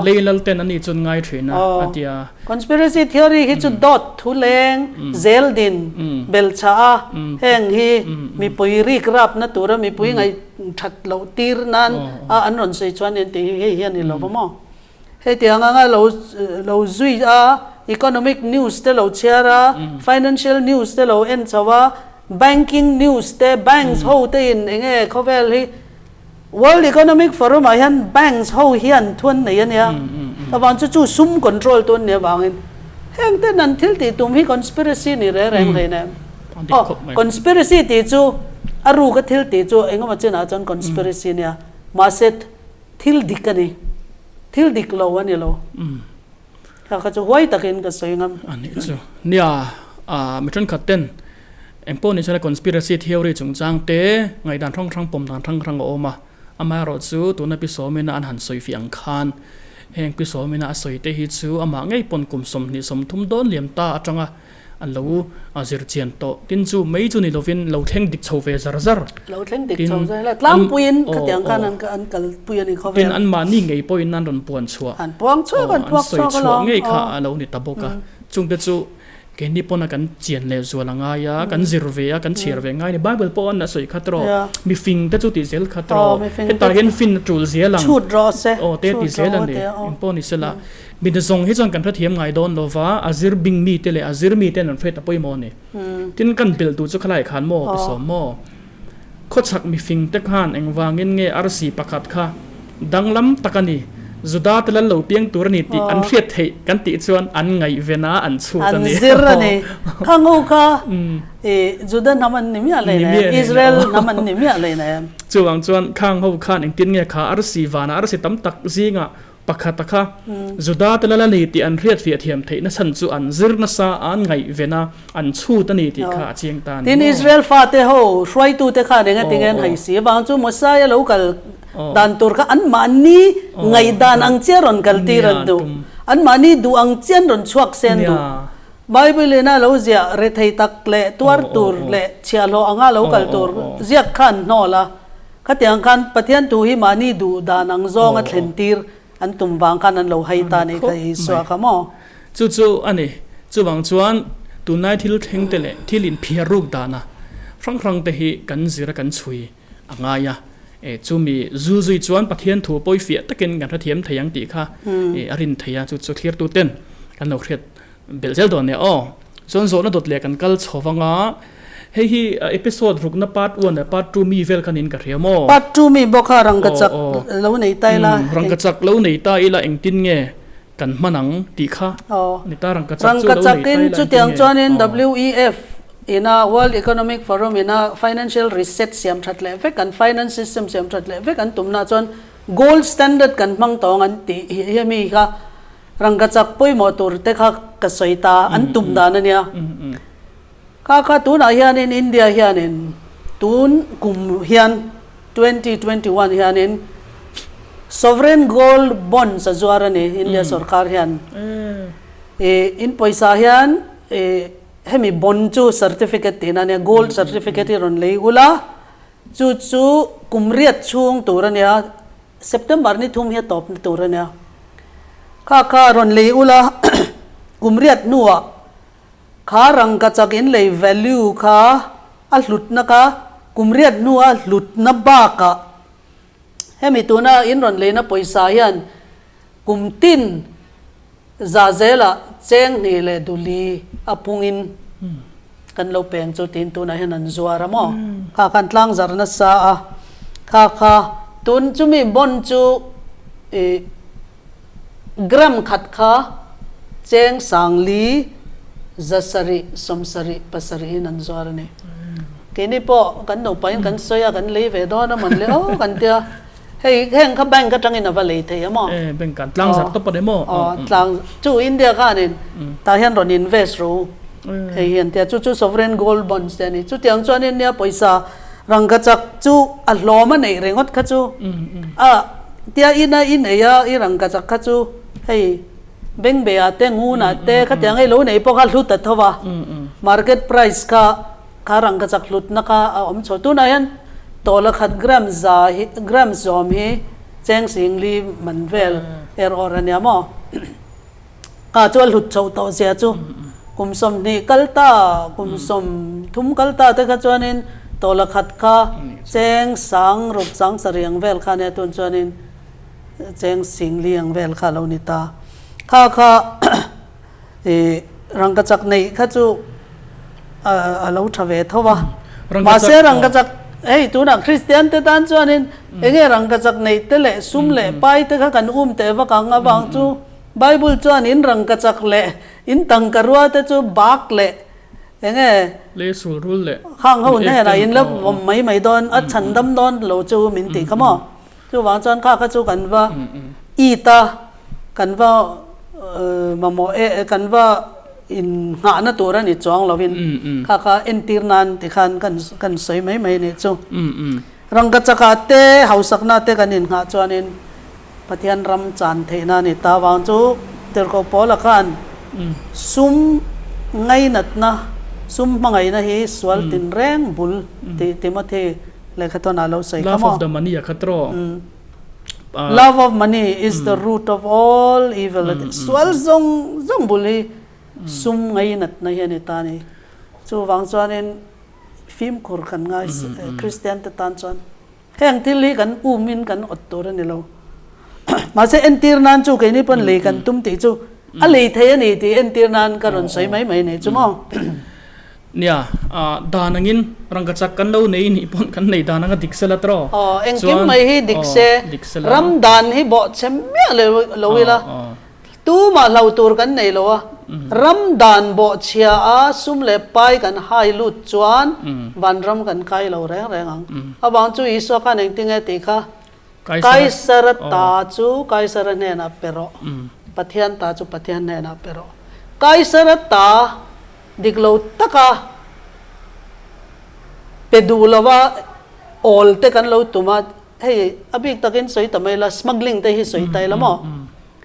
S1: lei lal ten ani chuan ngai thin a a ti a.
S2: Conspiracy theory hi chu dawt thu leng zel din bel chah a, heng hi mipui rik rapna tura mipui ngaih that loh tir nan a an rawn sawi chuan en tih hi hei hi a ni lo va maw? Hetiang anga lo lo zui a, economic news te lo chhiar a, financial news te lo en chho a, banking news te, banks ho te in eng nge khawvel hi World Economic Forum ah hian banks ho hian thu an nei a nia. Avang chu chu sum control tu an nih avangin heng ten an thil tih tum hi conspiracy ni reng reng hlei nem. Aw, conspiracy tih chu a ruk a thil tih chu engemaw chinah chuan conspiracy a nia. Mahse Thil dik a ni. Thil dik lo a ni lo. Kha kha chu huai takin ka sawi ngam.
S1: A nih chu. Nia, mi thenkhat ten eng pawh ni sela conspiracy theory chungchang te ngaihdan hrang hrang pawm dan hrang hrang a awm a. Amaherawh chu tuna Pi Sawmina an han sawi fih ang khan heng Pi Sawmina a sawi te hi chu amah ngei pawn kum 20 30 dawn liam ta atanga A lo zir chian tawh. Tin chu mai chu ni lovin lo thleng dik chho ve zar zar.
S2: Lo thleng dik chho zar la. Tlangpuiin khatiang khan an an kalpui a ni khawvel.
S1: Tin anmahni ngei pawhin an rawn puan chhuah.
S2: An puang chhuak an puak chhuak
S1: alawm. An sawi chhuah ngei kha a lo ni ta bawk a. Chungte chu keini pawn a kan chian leh zual a ngai a, kan zir ve a, kan chhiar ve ngai a ni. Bible pawh an a sawi kha tawh. Mifing te chu tih zel kha tawh. Hetah hian fin a tul zel ang.
S2: Chhut rawh se.
S1: Aw te ti zel a ni. Engpawh ni sela. Mi zawng hi chuan kan hrethiam ngai dawn lo va, a zir bing mite leh a zir miten an hriat a pawimawh a ni. Tin, kan belh duh chu khalai khan maw ti sawm maw? Khawchhak mifing te khan engvangin nge arsi pakhat kha danglam tak a ni, Juda te lal lo piang tur a ni tih an hriat theih kan tih chuan an ngaihven a, an chhut a
S2: ni. An zir a ni. Kha ngo kha Juda hnam an ni miah lei na em? Israel hnam an ni miah lei na em?
S1: Chuvang chuan khang ho khan engtin nge kha arsi vanah arsi tam tak zingah Pakhat a kha, Juda te lal a ni tih an hriatfiah thiam theihna chhan chu an zir nasa, an ngaihven a, an chhut a ni tih kha a chiang ta a ni
S2: Tin,
S1: maw?
S2: Israel fate ho hruaitute khan eng atinge an haih si avang chu Mosiah lo kal dan tur kha anmahni ngaihdan ang chiah rawn kal tir an duh. Anmahni duh ang chiah an rawn chhuak se an duh. Bible in a lo ziah rethei tak leh tuar tur leh chhiahhlawh anga lo kal tur ziak kha an hnawl a. Khatiang khan Pathian thu hi mahni duh dan ang zawnga thlen tir an tum vang khan an lo hai ta nih kha Isua kha maw?
S1: Chu chu a ni. Chuvang chuan tunlai thil thleng te leh thil inphiar ruk dana hrang hrang te hi kan zir a kan chhui a ngai a. Chumi zu zui chuan Pathian thu pawi fiah takin kan hrethiam thei ang tih kha a rin thei a, chu chu thlirtu ten kan lo hriat Belh zel dawn nia aw. Chuan zawhna dawt leh kan kal chho vang a, hei hi episode rukna part one leh part two mi vel khan in ka hria maw?
S2: Part two mi bawk kha rangkachak lo nei ta ila.
S1: Rangkachak lo nei ta ila engtin nge kan hman ang tih kha ni ta rangkachak chu lo nei ta ila engtin nge.
S2: Rangkachakin chutiang chuanin WEF ina World Economic Forum ina financial reset siam that leh vek an finance system siam that leh vek an tumna chuan gold standard kan hmang tawng an tih hi mi kha Rangkachak pawimawh tur te kha ka sawi ta, an tum dan a nia. Kha kha tunah hianin India hianin tun kum hian 2021 hianin Sovereign Gold Bonds a zuar a ni India sorkar hian. Ih in pawisa hian ih hemi bond chu certificate tihna a nia, gold certificate hi rawn lei ula chu chu kum riat chhung tur a nia. September ni thum hi a tawp na tur a nia. Kha kha rawn lei ula. Kum riat hnuah kha rangkachak in lei value kha a hlutna kha kum riat hnua hlutna bakah hemi tuna in rawn leina pawisa hian kum tin za zelah cheng hnih leh duli a pungin kan lo peng chu tiin tunah hian an zuar a maw? Kha khan tlang zarh nasa a, kha kha tun chumi bond chu ih Gram khat kha cheng sangli 700 77 in an zuar a ni. Keini pawh kan nupain kan sawi a, kan lei ve dawn a mawn le aw kan tia. Hei heng kha bank atangin a va lei thei a maw?
S1: E, bank ah tlang zarh tawp a ni maw?
S2: Aw, tlang chu India khanin tah hian rawn invest rawh u hei hi an tia. Chu chu sovereign gold bonds te a ni. Chutiang chuan India pawisa Rangkachak chu a hlawm a neih ringawt kha chu a tia ina i nei a, i rangkachak kha chu hei Bengbeh-ah te Ngun-ah te khatiang hei lo nei pawh kha hlut a tho va, market price kha kha rangkachak hlutna kha a awm chho. Tunah hian tawla khat gram za hi gram sawm hi cheng singli man vel er awr a nia maw? Ka chu a hlut chhoh tawh zia chu kum 20 kal ta, kum 30 kal ta te kha chuanin tawla khat kha cheng sang ruk sang sarih ang vel kha nia tun chuanin cheng singli ang vel kha a lo ni ta. Kha kha ih rangkachak neih kha chu a lo tha ve tho va. Mahse rangkachak hei tunah Kristian te tan chuanin enge rangkachak neih te leh sum leh pai te kha kan um teh vak ang avang chu Bible chuan in rangkachak leh in tangka rua te chu bak leh enge
S1: Lei sul rul leh
S2: khang ho hnenah in la vawm mai mai dawn a chhan dam dawn lo chu min tih kha maw. Chuvang chuan kha kha chu kan va it a, kan va mamawh e, kan va in nghahna tur a ni chuang lovin kha kha entir nan tikhan kan kan sawi mai mai a nih chu. Rangkachakah te hausakna te kan in nghah chuanin Pathian ram chan theihna a ni ta vang chu Tirhkoh Paula khan sum ngainatna, sum hmangaihna hi sual tinreng bul tih Timothy Lehkha tawn ah lo sawi kha
S1: maw? Love of the money a khat rawh.
S2: Love of money is the root of all evil a ti. Sual zawng zawng bul hi sum ngainatna hi a ni ta a ni. Chuvang chuanin fimkhur kan ngai Kristian te tan chuan heng thil hi kan um in kan awt tur a ni lo. Mahse entir nan chu keini pawn lei kan tum tih chu a lei thei a ni tih entir nan ka rawn sawi mai mai a ni chu maw?
S1: Nia, dan angin rangkachak kan lo nei nih pawn kan nei dan anga dik sela tawh.
S2: Aw, engkim mai hi dik se, ram dan hi bawh chhe miah lo ila, tumah hlo tur kan nei lo a, ram dan bawh chhia a sum leh pai kan hai lut chuan vanram kan kai lo reng reng ang. Avang chu Isua khan engtinge tih kha, Kaisara ta chu Kaisara hnenah pe rawh, Pathian ta chu Pathian hnenah pe rawh. Kaisara ta Dik lo taka pe duh lova awl te kan lo tum a, hei a bik takin sawi ta mai la, smuggling te hi sawi ta ila maw?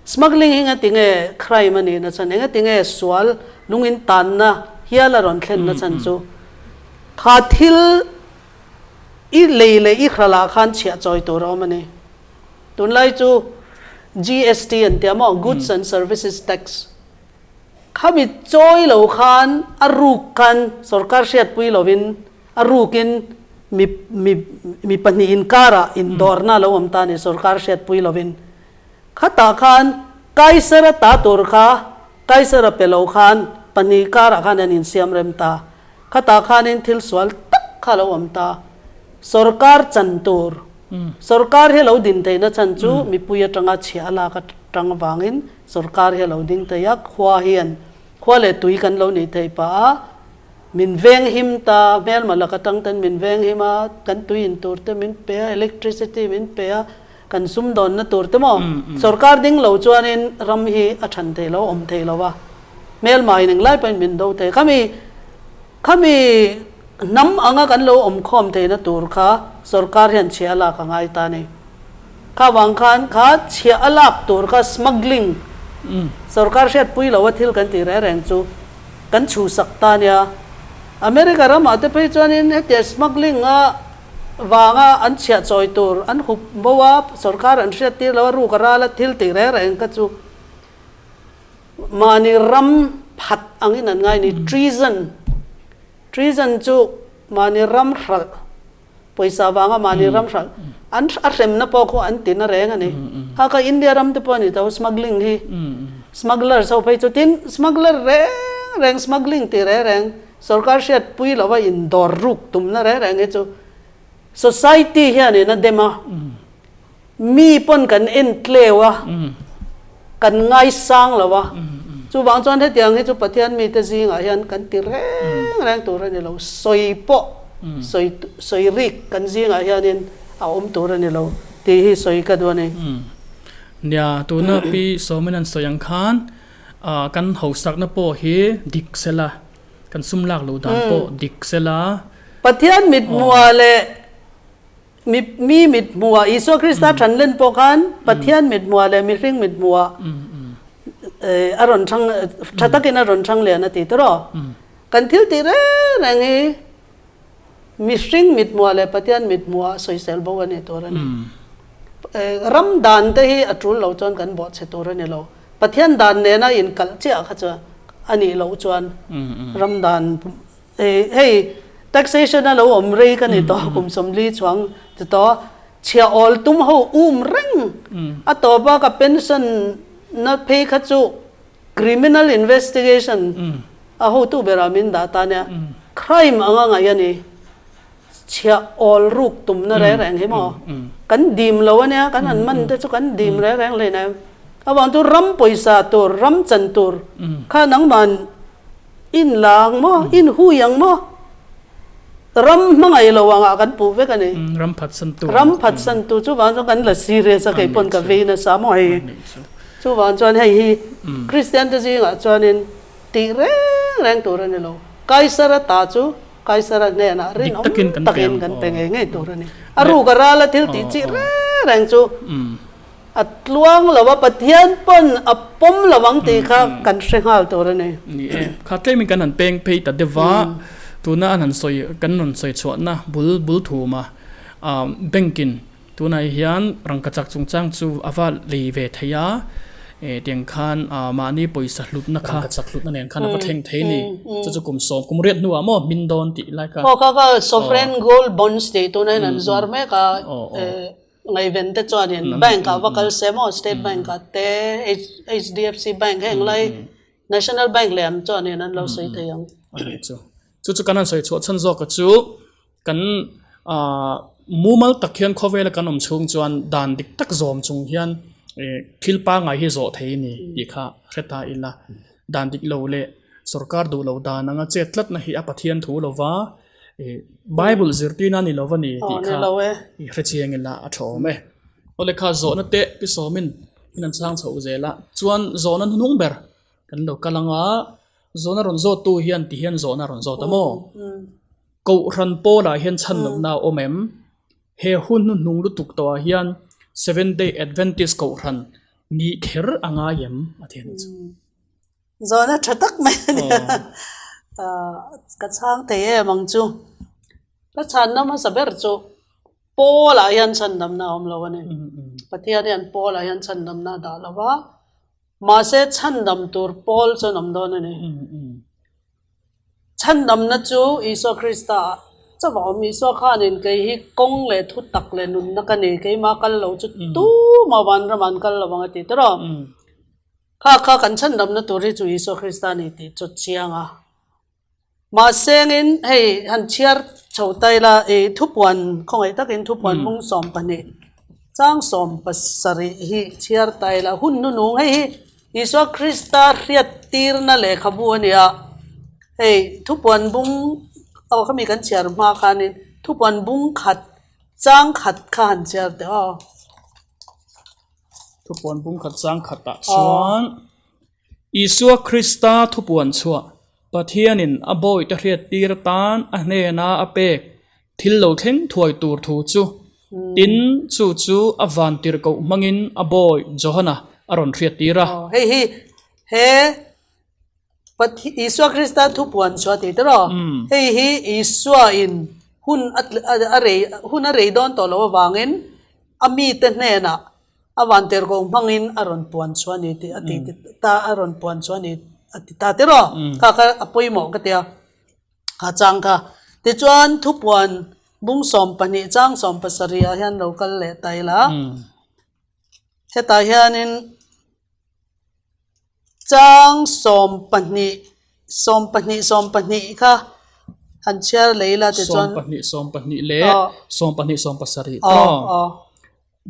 S2: Smuggling hi engati nge crime a nihna chhan, engati nge sual lungin tanna hial a rawn thlenna chhan chu kha thil i lei leh i hralah khan chhiah chawi tur a awm a ni. Tunlai chu GST an tia maw, Goods and Services Tax. Khami chawi lo khan a ruk khan sorkar hriatpui lovin a rukin mi mi mi pahnih inkarah indawrna a lo awm ta a ni sorkar hriatpui lovin. Khatah khan Kaisara ta tur kha Kaisara pe lo khan pahnih karah khan an insiam rem ta. Khatah khanin thil sual tak kha a lo awm ta. Sorkar chan tur sorkar hi a lo din theihna chhan chu mipui atanga chhiah a lak atang avangin Sorkar hi a lo ding thei a, khua hian khua leh tui kan lo nih theih pah a, min veng him ta, hmelma lak atang ten min veng him a, kan tui in tur te min pe a, electricity min pe a, kan sumdawnna tur te maw? Sorkar ding lo chuanin ram hi a than thei lo, awm thei lo a, hmelma in englai pawhin min do thei. Khami khami hnam anga kan lo awm khawm theihna tur kha sorkar hian chhia lak a ngai ta a ni. Kha vang khan kha chhiah a lak tur kha smuggling sorkar hriatpui lo a thil kan tih reng reng chu kan chhuhsak ta nia. America ramah te phei chuanin hetia smuggling a vanga an chhiah chawi tur an hup bo a, sorkar an hriattir lo a ruk a ral a thil tih reng reng kha chu. Mahni ram phat angin an ngai a ni. Treason, Treason chu mahni ram hralh, pawisa vanga mahni ram hralh, an a hremna pawh khu an tina reng a ni. Kha kha India ram te pawh a ni tho smuggling hi. Smugglers ho phei chu tin smuggler reng reng smuggling tih reng reng sorkar hriatpui lova indawr ruk tumna reng reng hi chu society hianin a dem a. Mi pawn kan en tleu a, kan ngaisang lo a, chuvang chuan hetiang hi chu Pathian mite zingah hian kan ti reng reng tur a ni lo, sawi pawh sawi sawi rik kan zingah hianin a awm tur a ni lo tih hi sawi ka duh a ni.
S1: Nia, tuna Pi Sawmin an sawi ang khan kan hausakna pawh hi dik sela, kan sum lak loh dan pawh dik sela.
S2: Pathian mithmuah leh Mi mi mit hmuhah Isua Krista than len pawh khan Pathian mit hmuhah leh mihring mit hmuhah a rawn thang tha takin a rawn thang lian a ti tawh. Kan thil tih reng reng hi mihring mit hmuhah leh Pathian mit hmuhah sawisel bo a ni tur a ni. Ram dan te hi a tul lo chuan kan bawhchhe tur a ni lo. Pathian dan nena inkalh chiah kha chuan a nih loh chuan ram dan Hei taxation a lo awm rei ka ni tawh kum 40 chuang ti tawh chhia awl tum ho um reng a tawp a ka pension na phei kha chu criminal investigation a hotu berah min dah ta nia crime anga ngaih a ni chhia awl ruk tumna reng reng hi maw kan dim lo a nia kan han man te chu kan dim reng reng hlei na avang chu ram pawisa tur ram chan tur kha nangman In la ang maw? In hui ang maw? Ram hmangaih lo angah kan puh vek a ni.
S1: Ram phatsantu.
S2: Ram phatsantu chuvang chuan kan la serious a, kei pawn ka vei nasa maw hei. Chuvang chuan hei hi Kristian te zingah chuanin tih reng reng tur a ni lo. Kaisara ta chu Kaisara hnenah rinawm takin kan pe ngei ngei tur a ni. A ruk a ral a thil tih chih reng reng chu. A tluang lo a, Pathian pawn a pawm lo ang tih kha kan hre nghal tur a ni.
S1: Ni e, kha tlemin kan han peng phei ta deuh a, tuna an han sawi, kan rawn sawi chhuahna bul bul thum a, bank in tunah hian rangkachak chungchang chu a va lei ve thei a, tiang khan mahni pawisa hlutna kha rangkachak hlutna nen khan a va thleng thei a ni, chu chu kum 10 kum riat hnuah maw hmin dawn tih lai kha.
S2: Aw kha kha sovereign gold bonds tih tunah hian an zuar mek a. Ngaihven te chuanin bank ah va kal se maw state bank ah te HDFC bank heng lai national bank leh an chuanin an lo sawi thei ang.
S1: A nih chu. Chu chu kan han sawi chhuah chhan zawk a chu kan ah mumal tak hian khawvela kan awm chhung chuan dan dik tak zawm chung hian ih thil pangngai hi zawh thei a ni tih kha hre ta ila. Dan dik lo leh sorkar duh lo dan anga chet tlatna hi a Pathian thu lova. Bible zirtirna ni lo va ni tih kha i hre chiang ila a tha awm e. Aw lekha zawhna te pi sawmin in an chhang chho zel a, chuan zawhna hnuhnung ber kan lo kal ang a, zawhna rawn zawttu hian ti hian zawhna rawn zawt a maw? Kohhran pawlah hian chhan lohna a awm em? He hun hnuhnung lutuk tawhah hian Seventh Day Adventist kohhran nih kher a ngai em? A ti a nih chu.
S2: Zawhna tha tak mai a ni a, ka chhang thei em ang chu. Ka chhanna hmasa ber chu Paul-ah hian chhandamna a awm lo a ni. Pathian hian Paul-ah hian chhandamna a dah lo va, mahse chhandam tur Paul chu an awm dawn a ni. Chhandamna chu Isua Krista ah chauh a awm. Isua khanin kei hi kawng leh thu tak leh nunna ka ni, keimah kal lo chu tumah vanramah an kal lo ang a ti ta rawh. Kha kha kan chhandamna tur hi chu Isua Krista a ni tih chu chiang a. Mahsengin hei han chhiar chho ta ila i thupuan khawngaih takin thupuan bung 12 chang 17 hi chhiar ta ila hun hnunung hei hi Isua Krista hriattirna lehkhabu a ni a. Hei thupuan bung aw khami kan chhiar hma khanin thupuan bung khat chang khat kha han chhiar teh aw.
S1: Thupuan bung khat chang khatah chuan Isua Krista thupuan chhuah Pathianin a bawihte hriattir atan a hnena a pek thil lo thleng thuai tur thu chu tin chu chu a van tirhkoh hmangin a bawi Johana a rawn hriattir a.
S2: Hei hi he Isua Krista thupuan chhuah tih te rawh. Hei hi Isua in hun a rei hun a rei dawn tawh loh avangin a mite hnenah A vantirhkoh hmangin a rawn puan chhuah a ni tih a ti ta a rawn puan chhuah a ni a ti ta tiraw? Kha kha a pawimawh ka ti a, kha chang kha. Tichuan thupuan bung 12 chang 70 ah hian lo kal leh ta ila, hetah hianin chang 12 12 12 kha han chhiar leh ila tichuan.
S1: 12 12 leh 12 17 tiraw?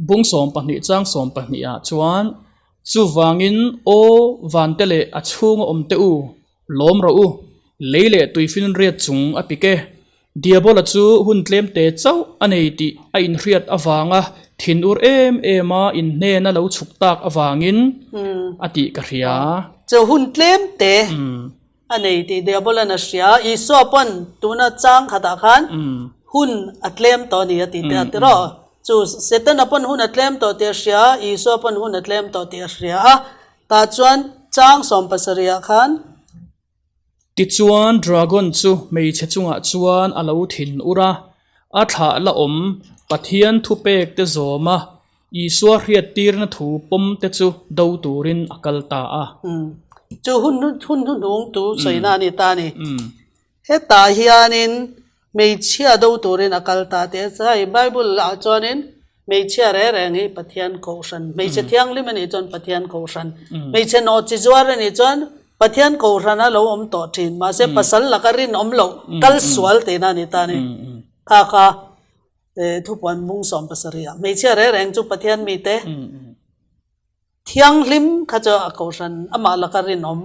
S1: Bung 12 chang 12 ah chuan, Chuvangin aw vante leh a chhunga awm teh u, lawm rawh u, lei leh tuifinriat chung a pik e. Diabola chu hun tlem te chauh a nei tih a inhriat avanga thinur em em a inhnena lo chhuk tak avangin a tih ka hria.
S2: Chu hun tlem te a nei tih Diabolan a hria. Isua pawn tuna chang khatah khan hun a tlem tawh a ni a ti te a ti rawh. Chu Setana pawn hun a tlem tawh tih a hria, Isua pawn hun a tlem tawh tih a hria a. Tah chuan chang 70 ah khan.
S1: Tichuan dragon chu hmeichhe chungah chuan a lo thin ur a, a thlah la awm Pathian thupek te zawm a, Isua hriattirna thu pawm te chu do turin a kal ta a.
S2: Chu hun hun hnuhnung tu sawina a ni ta a ni. Hetah hianin hmeichhia do turin a kal ta tih a sawi. Bible ah chuanin hmeichhia reng reng hi Pathian kohhran, hmeichhe thianghlim a nih chuan Pathian kohhran, hmeichhe nawh chi zuar a nih chuan Pathian kohhran a lo awm tawh thin. Mahse pasal laka rinawm loh kal sual tihna a ni ta a ni. Kha kha. Thupuan mung 70 ah hmeichhia reng reng chu Pathian mite thianghlim kha chu a kohhran amah laka rinawm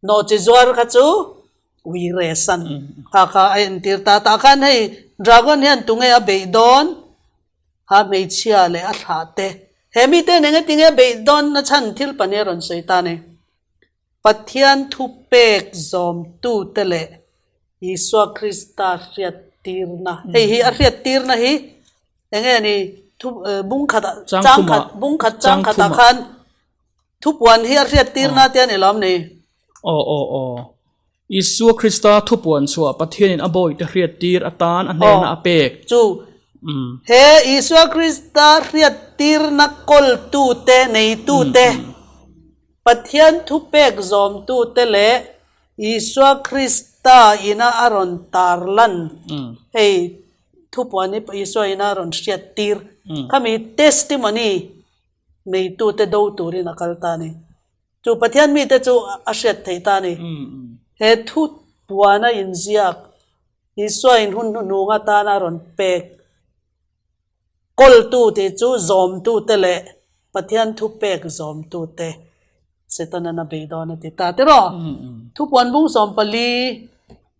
S2: nawhchi zuar kha chu ui re san kha kha a entir ta. Tah khan hei dragon hian tunge a beih dawn kha hmeichhia leh a thlah te he mite eng engtin nge beih dawn na chhan thil pahnih a rawn sawi ta a ni. Pathian thupek zawmtute leh Isua Krista hriattirna, hei hi a hriattirna hi eng nge ni thu bung khatah chang khat bung khat chang khatah khan thupuan hi a hriattirna te a ni lawm ni?
S1: Aw aw aw. Isua Krista thupuan chhuah Pathianin a bawihte hriattir atan a hnena a pek.
S2: Chu he Isua Krista hriattirna kawltute neitute Pathian thupek zawmtute leh Isua Krista ina a rawn tarlan, hei thupuan hi Isua ina a rawn hriattir, khami testimony neitute do turin a kal ta a ni. Chu Pathian mite chu a hriat theih ta a ni. He thupuana inziak Isua in hun hnuhnung atana a rawn pek, Kawltu tih chu zawmtute leh Pathian thupek zawmtute Setanan a bei dawn a ti ta tiraw? Thupuan bung 14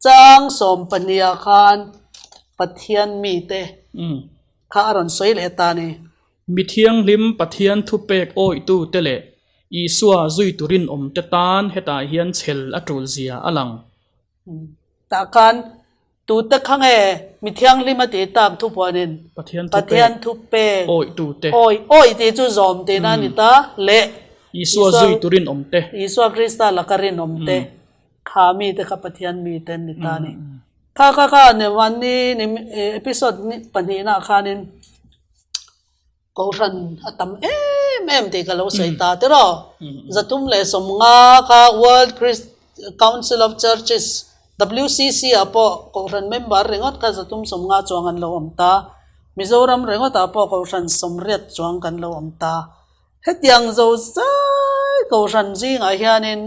S2: chang 12 ah khan Pathian mite kha a rawn sawi leh ta a ni.
S1: Mi thianghlim Pathian thupek awihtute leh Isua zuitu rinawmte tan hetah hian chhel a tul zia a lang.
S2: Tah khan tute kha nge mi thianghlim a tih tak thupuanin Pathian thupek awi awi tih chu zawm tihna a ni ta leh
S1: Isua zui tu rinawm te
S2: Isua Krista laka rinawm te kha mite kha Pathian mite an ni ta a ni. Kha kha kha ni episode pahnihna ah khanin Kohhran a tam em em tih ka lo sawi ta tiraw? 350 kha World Christ Council of Churches, WCC, ah pawh Kohhran member ringawt kha 350 chuang an lo awm ta. Mizoram ringawtah pawh Kohhran 80 chuang kan lo awm ta. Hetiang zozai Kohhran zingah hianin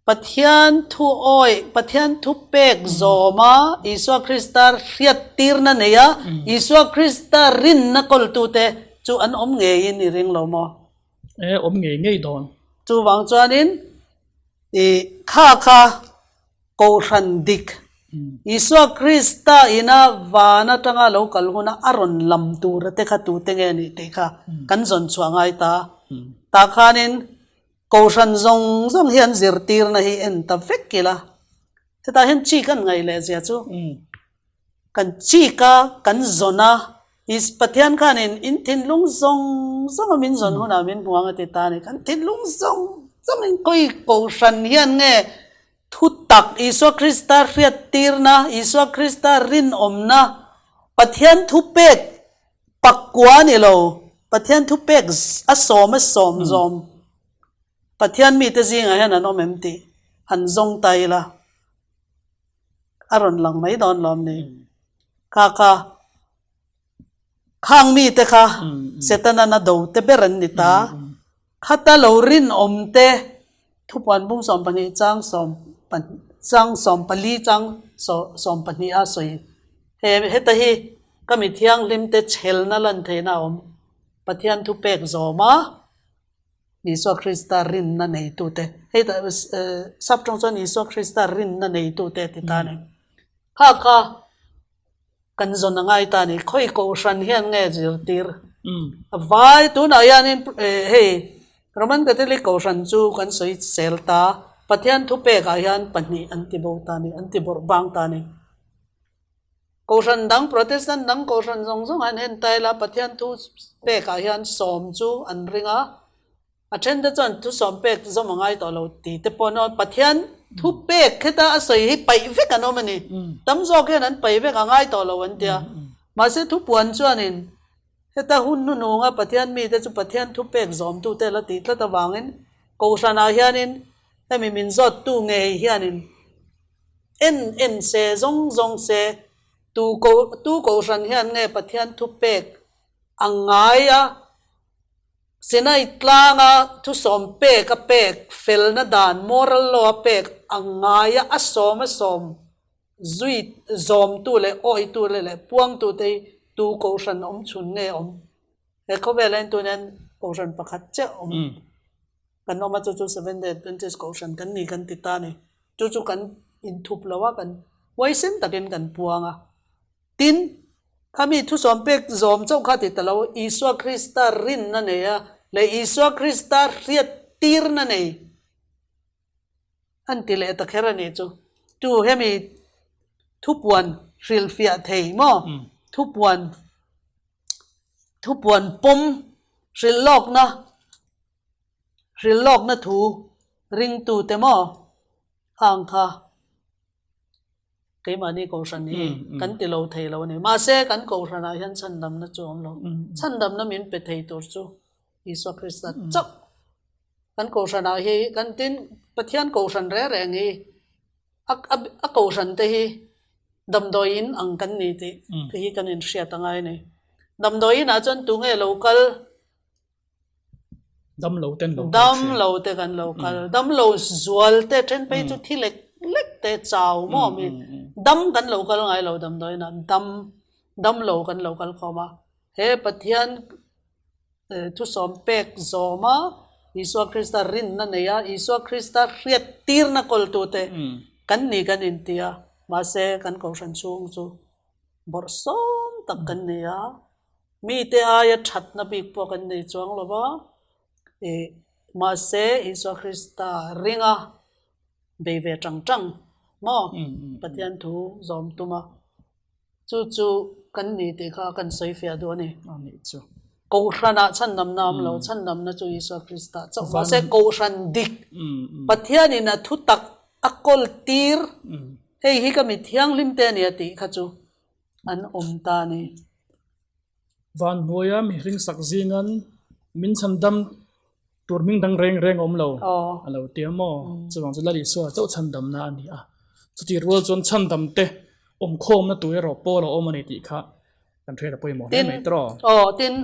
S2: Pathian thu awih, Pathian thu pek zawma Isua Krista hriattirna nei a, Isua Krista rinna kawltute chu an awm ngeiin i ring lo maw?
S1: E, awm ngei ngei dawn.
S2: Chuvang chuanin i kha kha Kohhran dik, Isua Krista ina van atanga lo kal huna a rawn lam tura te kha tute nge nih tih kha kan zawn chhuah ngai ta. Tah khanin Kohhran zawng zawng hian zirtirna hi en ta vek ila, hetah hian chi kan ngaih leh zia chu kan chik a, kan zawn a, Pathian khanin in thinlung zawng zawng a min zawn hunah min hmuang a ti ta a ni, kan thinlung zawng zawngin khawi Kohhran hian nge thutak Isua Krista hriattirna, Isua Krista rinawmna, Pathian thupek pakua ni lo. Pathian thupek a sawm a sawm zawm Pathian mite zingah hian an awm em tih han zawng ta ila a rawn lang mai dawn lawm ni. Kha kha khang mite kha Setana do te ber an ni ta. Khata lo rinawm te thupuan bung 12 chang sawm chang 14 chang 12 a sawi. He heta hi ka mi thianghlim te chhelna lan theihna a awm. Pathian thupek zawm a. Isua Krista rinna neitute, hei tah sap tawng chuan Isua Krista rinna neitute a ti ta a ni. Kha kha kan zawn a ngai ta a ni. Khawi kohhran hian nge zirtir? A vai tunah hianin hei Roman Catholic kohhran chu kan sawi sel ta, Pathian thupekah hian pahnih an ti bo ta a ni, an ti bawrh bang ta a ni. Kohhran dang, Protestant dang kohhran zawng zawng an en ta ila Pathian thu pekah hian sawm chu an ring a, a then te chuan thu sawm pek zawm a ngai tawh lo ti te pawh an awm. Pathian thu pek kheta a sawi hi paih vek an awm a ni. Tam zawk hian an paih vek a ngai tawh lo an ti a. Mahse thupuan chuanin heta hun hnuhnunga Pathian mite chu Pathian thu pek zawmtute la tih tlat avangin kohhranah hianin hemi min zawttu ngei hianin En en se zawng zawng se, tu ko tu kohhran hian nge Pathian thupek a ngai a, Sinai tlanga thusawm pek a pek, felna dan, moral law a pek a ngai a, a sawm a sawm zui zawmtu leh awitu leh leh puangtu te hi tu kohhran awm chhun nge awm? He khawvelah hian tun hian kohhran pakhat chiah awm. Kan awm a, chu chu Seventh Day Adventist kohhran kan ni kan ti ta a ni. Chu chu kan inthup lo a, kan huaisen takin kan puang a. Tin, khami thusawm pek zawm chauh kha ti ta lo, Isua Krista rinna nei a leh Isua Krista hriattirna nei an ti leh ta kher a nih chu. Chu hemi thupuan hrilhfiah thei maw? Thupuan thupuan pawm hrilh lawkna Hrilh lawkna thu ringtute maw khang kha keimahni kohhran hi kan ti lo thei lo a ni. Mahse kan kohhranah hian chhandamna chu a awm lo. Chhandamna min pe thei tur chu Isua Krista chauh. Kan kohhranah hi kan tin Pathian kohhran reng reng hi a kohhran te hi damdawi in ang kan ni tih te hi kan inhriat a ngai a ni. Damdawi inah chuan tunge lo kal?
S1: Dam lo ten lo kal
S2: Dam lo te kan lo kal. Dam lo zual te then phei chu thi lek lek te chau maw mi. Dam kan lo kal ngai lo damdawiin ah dam dam lo kan lo kal khawm a. He Pathian thusawm pek zawm a Isua Krista rinna nei a Isua Krista hriat tirna kawltu te kan ni kan inti a. Mahse kan kohhran chhung chu bawrh sawm tak kan ni a. Mite aia thatna bik pawh kan nei chuang lo va, ih, mahse Isua Krista ringa bei ve tang tang maw? Pathian thu zawm tum a, chu chu kan ni tih kha kan sawi fiah duh a ni. Kohhranah chhandamna a awm lo, chhandamna chu Isua Krista chauh. Mahse kohhran dik, Pathianin a thutak a kawl tir, hei hi ka mi thianghlim te a ni a tih kha chu an awm ta a ni.
S1: Van hnuaia mihring sak zingan min chhan dam tur hming dang reng reng a awm lo a lo ti a maw? Chuvang chu Lal Isua chauh chhan damna a ni a. Chutih rual chuan chhan dam te awm khawmna tur erawh Paul a awm a ni tih kha kan hriat a pawimawh hle mai tawh.
S2: Aw, tin,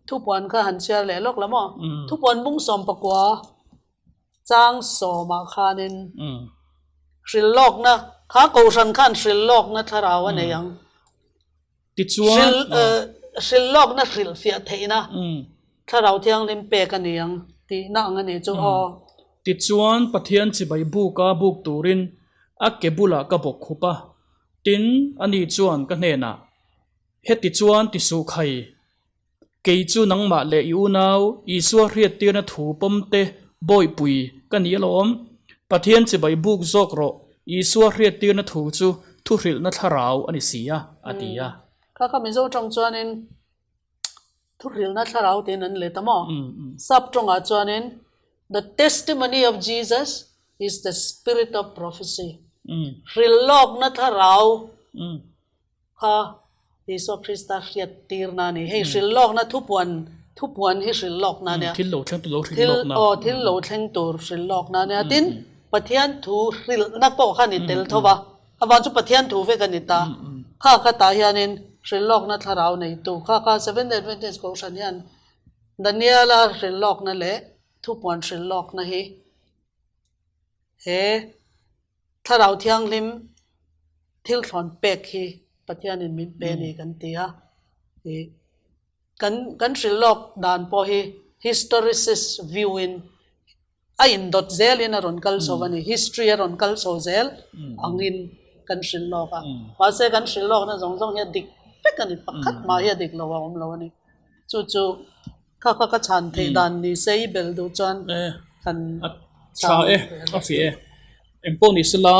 S2: thupuan kha han chhiar leh lawk la maw? Thupuan bung 19 Chang sawmah khanin hrilh lawkna, kha Kohhran khan hrilh lawkna thlarau a nei ang.
S1: Tichuan,
S2: Hrilh lawkna hrilh fiah theihna thlarau thianghlim pek a ni ang tihna ang a nih chu aw.
S1: Tichuan, Pathian chibai buka buk turin a ke bulah ka bawk khup a, tin, ani chuan ka hnenah, Heti chuan ti suh khai, Kei chu nangmah leh i unau Isua hriattirna thu pawmte bawihpui ka ni alawm. Pathian chibai buk zawk rawh, Isua hriattirna thu chu thuhrilhna thlarau a ni si a, a ti a.
S2: Kha kha Mizo tawng chuanin thuhrilhna thlarau tiin an let a maw? Sap tawngah chuanin The testimony of Jesus is the spirit of prophecy, hrilhlawkna thlarau. Kha Isua Krista hriattirna a ni. Hei hrilhlawkna thupuan Thupuan hi hrilh lawkna ania.
S1: Thil lo thleng tur lo hrilh lawkna.
S2: Aw, thil lo thleng tur hrilh lawkna ania. Tin, Pathian thu hrilhna pawh kha ni tel tho va, avang chu Pathian thu vek a ni ta. Kha kha tah hianin hrilh lawkna thlarau neitu kha kha Seventh Day Adventist Kohhran hian Daniela hrilh lawkna leh thupuan hrilh lawkna hi he Thlarau Thianghlim thil thlawn pek hi Pathianin min pe a ni kan ti a. Ih kan kan hrilh lawk dan pawh hi historicist view in a indawt zelin a rawn kal chho a ni. History a rawn kal chho zel angin kan hrilh lawk a. Mahse kan hrilh lawkna zawng zawng hi a dik vek a ni. Pakhat mah hi a dik lo a awm lo a ni. Chu chu kha kha ka chhan theih dan ni se i bel duh chuan kan
S1: chhan tha e, a fiah e. Engpawh ni sela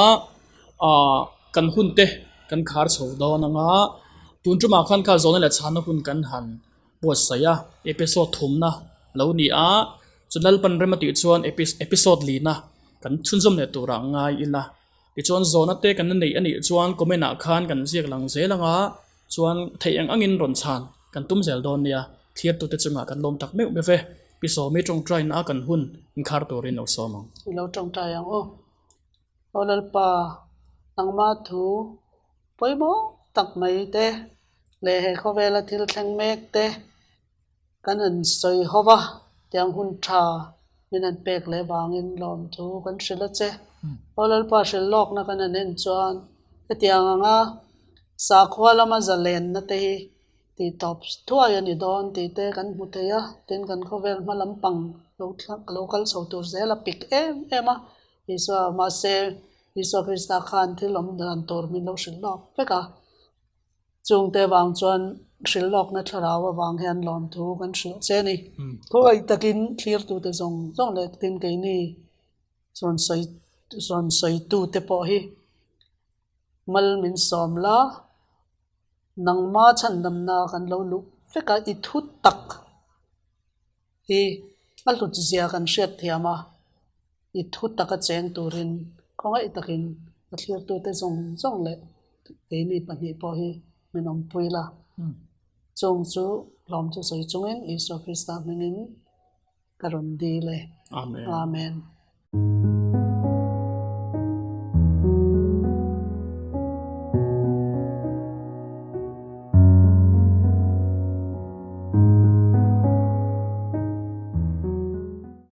S1: ah kan hun te kan khar chho dawn ang a, tun tumah khan kha zawhna leh chhanna hun kan han buatsaih a, episode thumna lo ni a, chu Lalpan rem a tih chuan episode lina kan chhunzawm leh turah ngai ila. Tichuan zawhna te kan la neih a nih chuan comment ah khan kan ziak lang zel ang a, chuan theih ang angin rawn chhan kan tum zel dawn nia, thliartute chungah kan lawm tak meuh meuh e. Pi Sawmi tawngtai na a kan hun inkhar turin lo sawm ang.
S2: I lo tawngtai ang aw. Aw Lalpa, nangmah thu pawimawh tak mai te leh he khawvela thil thleng mek te kan han sawi ho va, tiang hun tha min han pek leh vangin lawm thu kan hrilh a che. Aw Lalpa hrilh lawkna kan han en chuan hetiang anga sakhua lama zalenna te hi tih tawp thuai a ni dawn tih te kan hmu thei a, tin kan khawvel hma lampang lo lo kal chho tur zel a pik em em a, Isua mahse Isua Krista khan thil awm dan tur min lo hrilh lawk vek a, chungte vang chuan hrilh lawkna thlarau avang hian lawmthu kan hrilh che a ni. Khawngaih takin thlirtute zawng zawng leh tin keini rawn sawi rawn sawitute pawh hi mal min sawm la. Nangma chhandamna kan lo luh vek a, i thu tak hi a hlut zia kan hriat thiam a, i thu taka cheng turin khawngaih takin a thlirtute zawng zawng leh keini pahnih pawh hi min awmpui la. Chung chu lawm chu sawi chungin Isua Krista hmingin ka rawn dil e.
S1: Amen.
S2: Amen.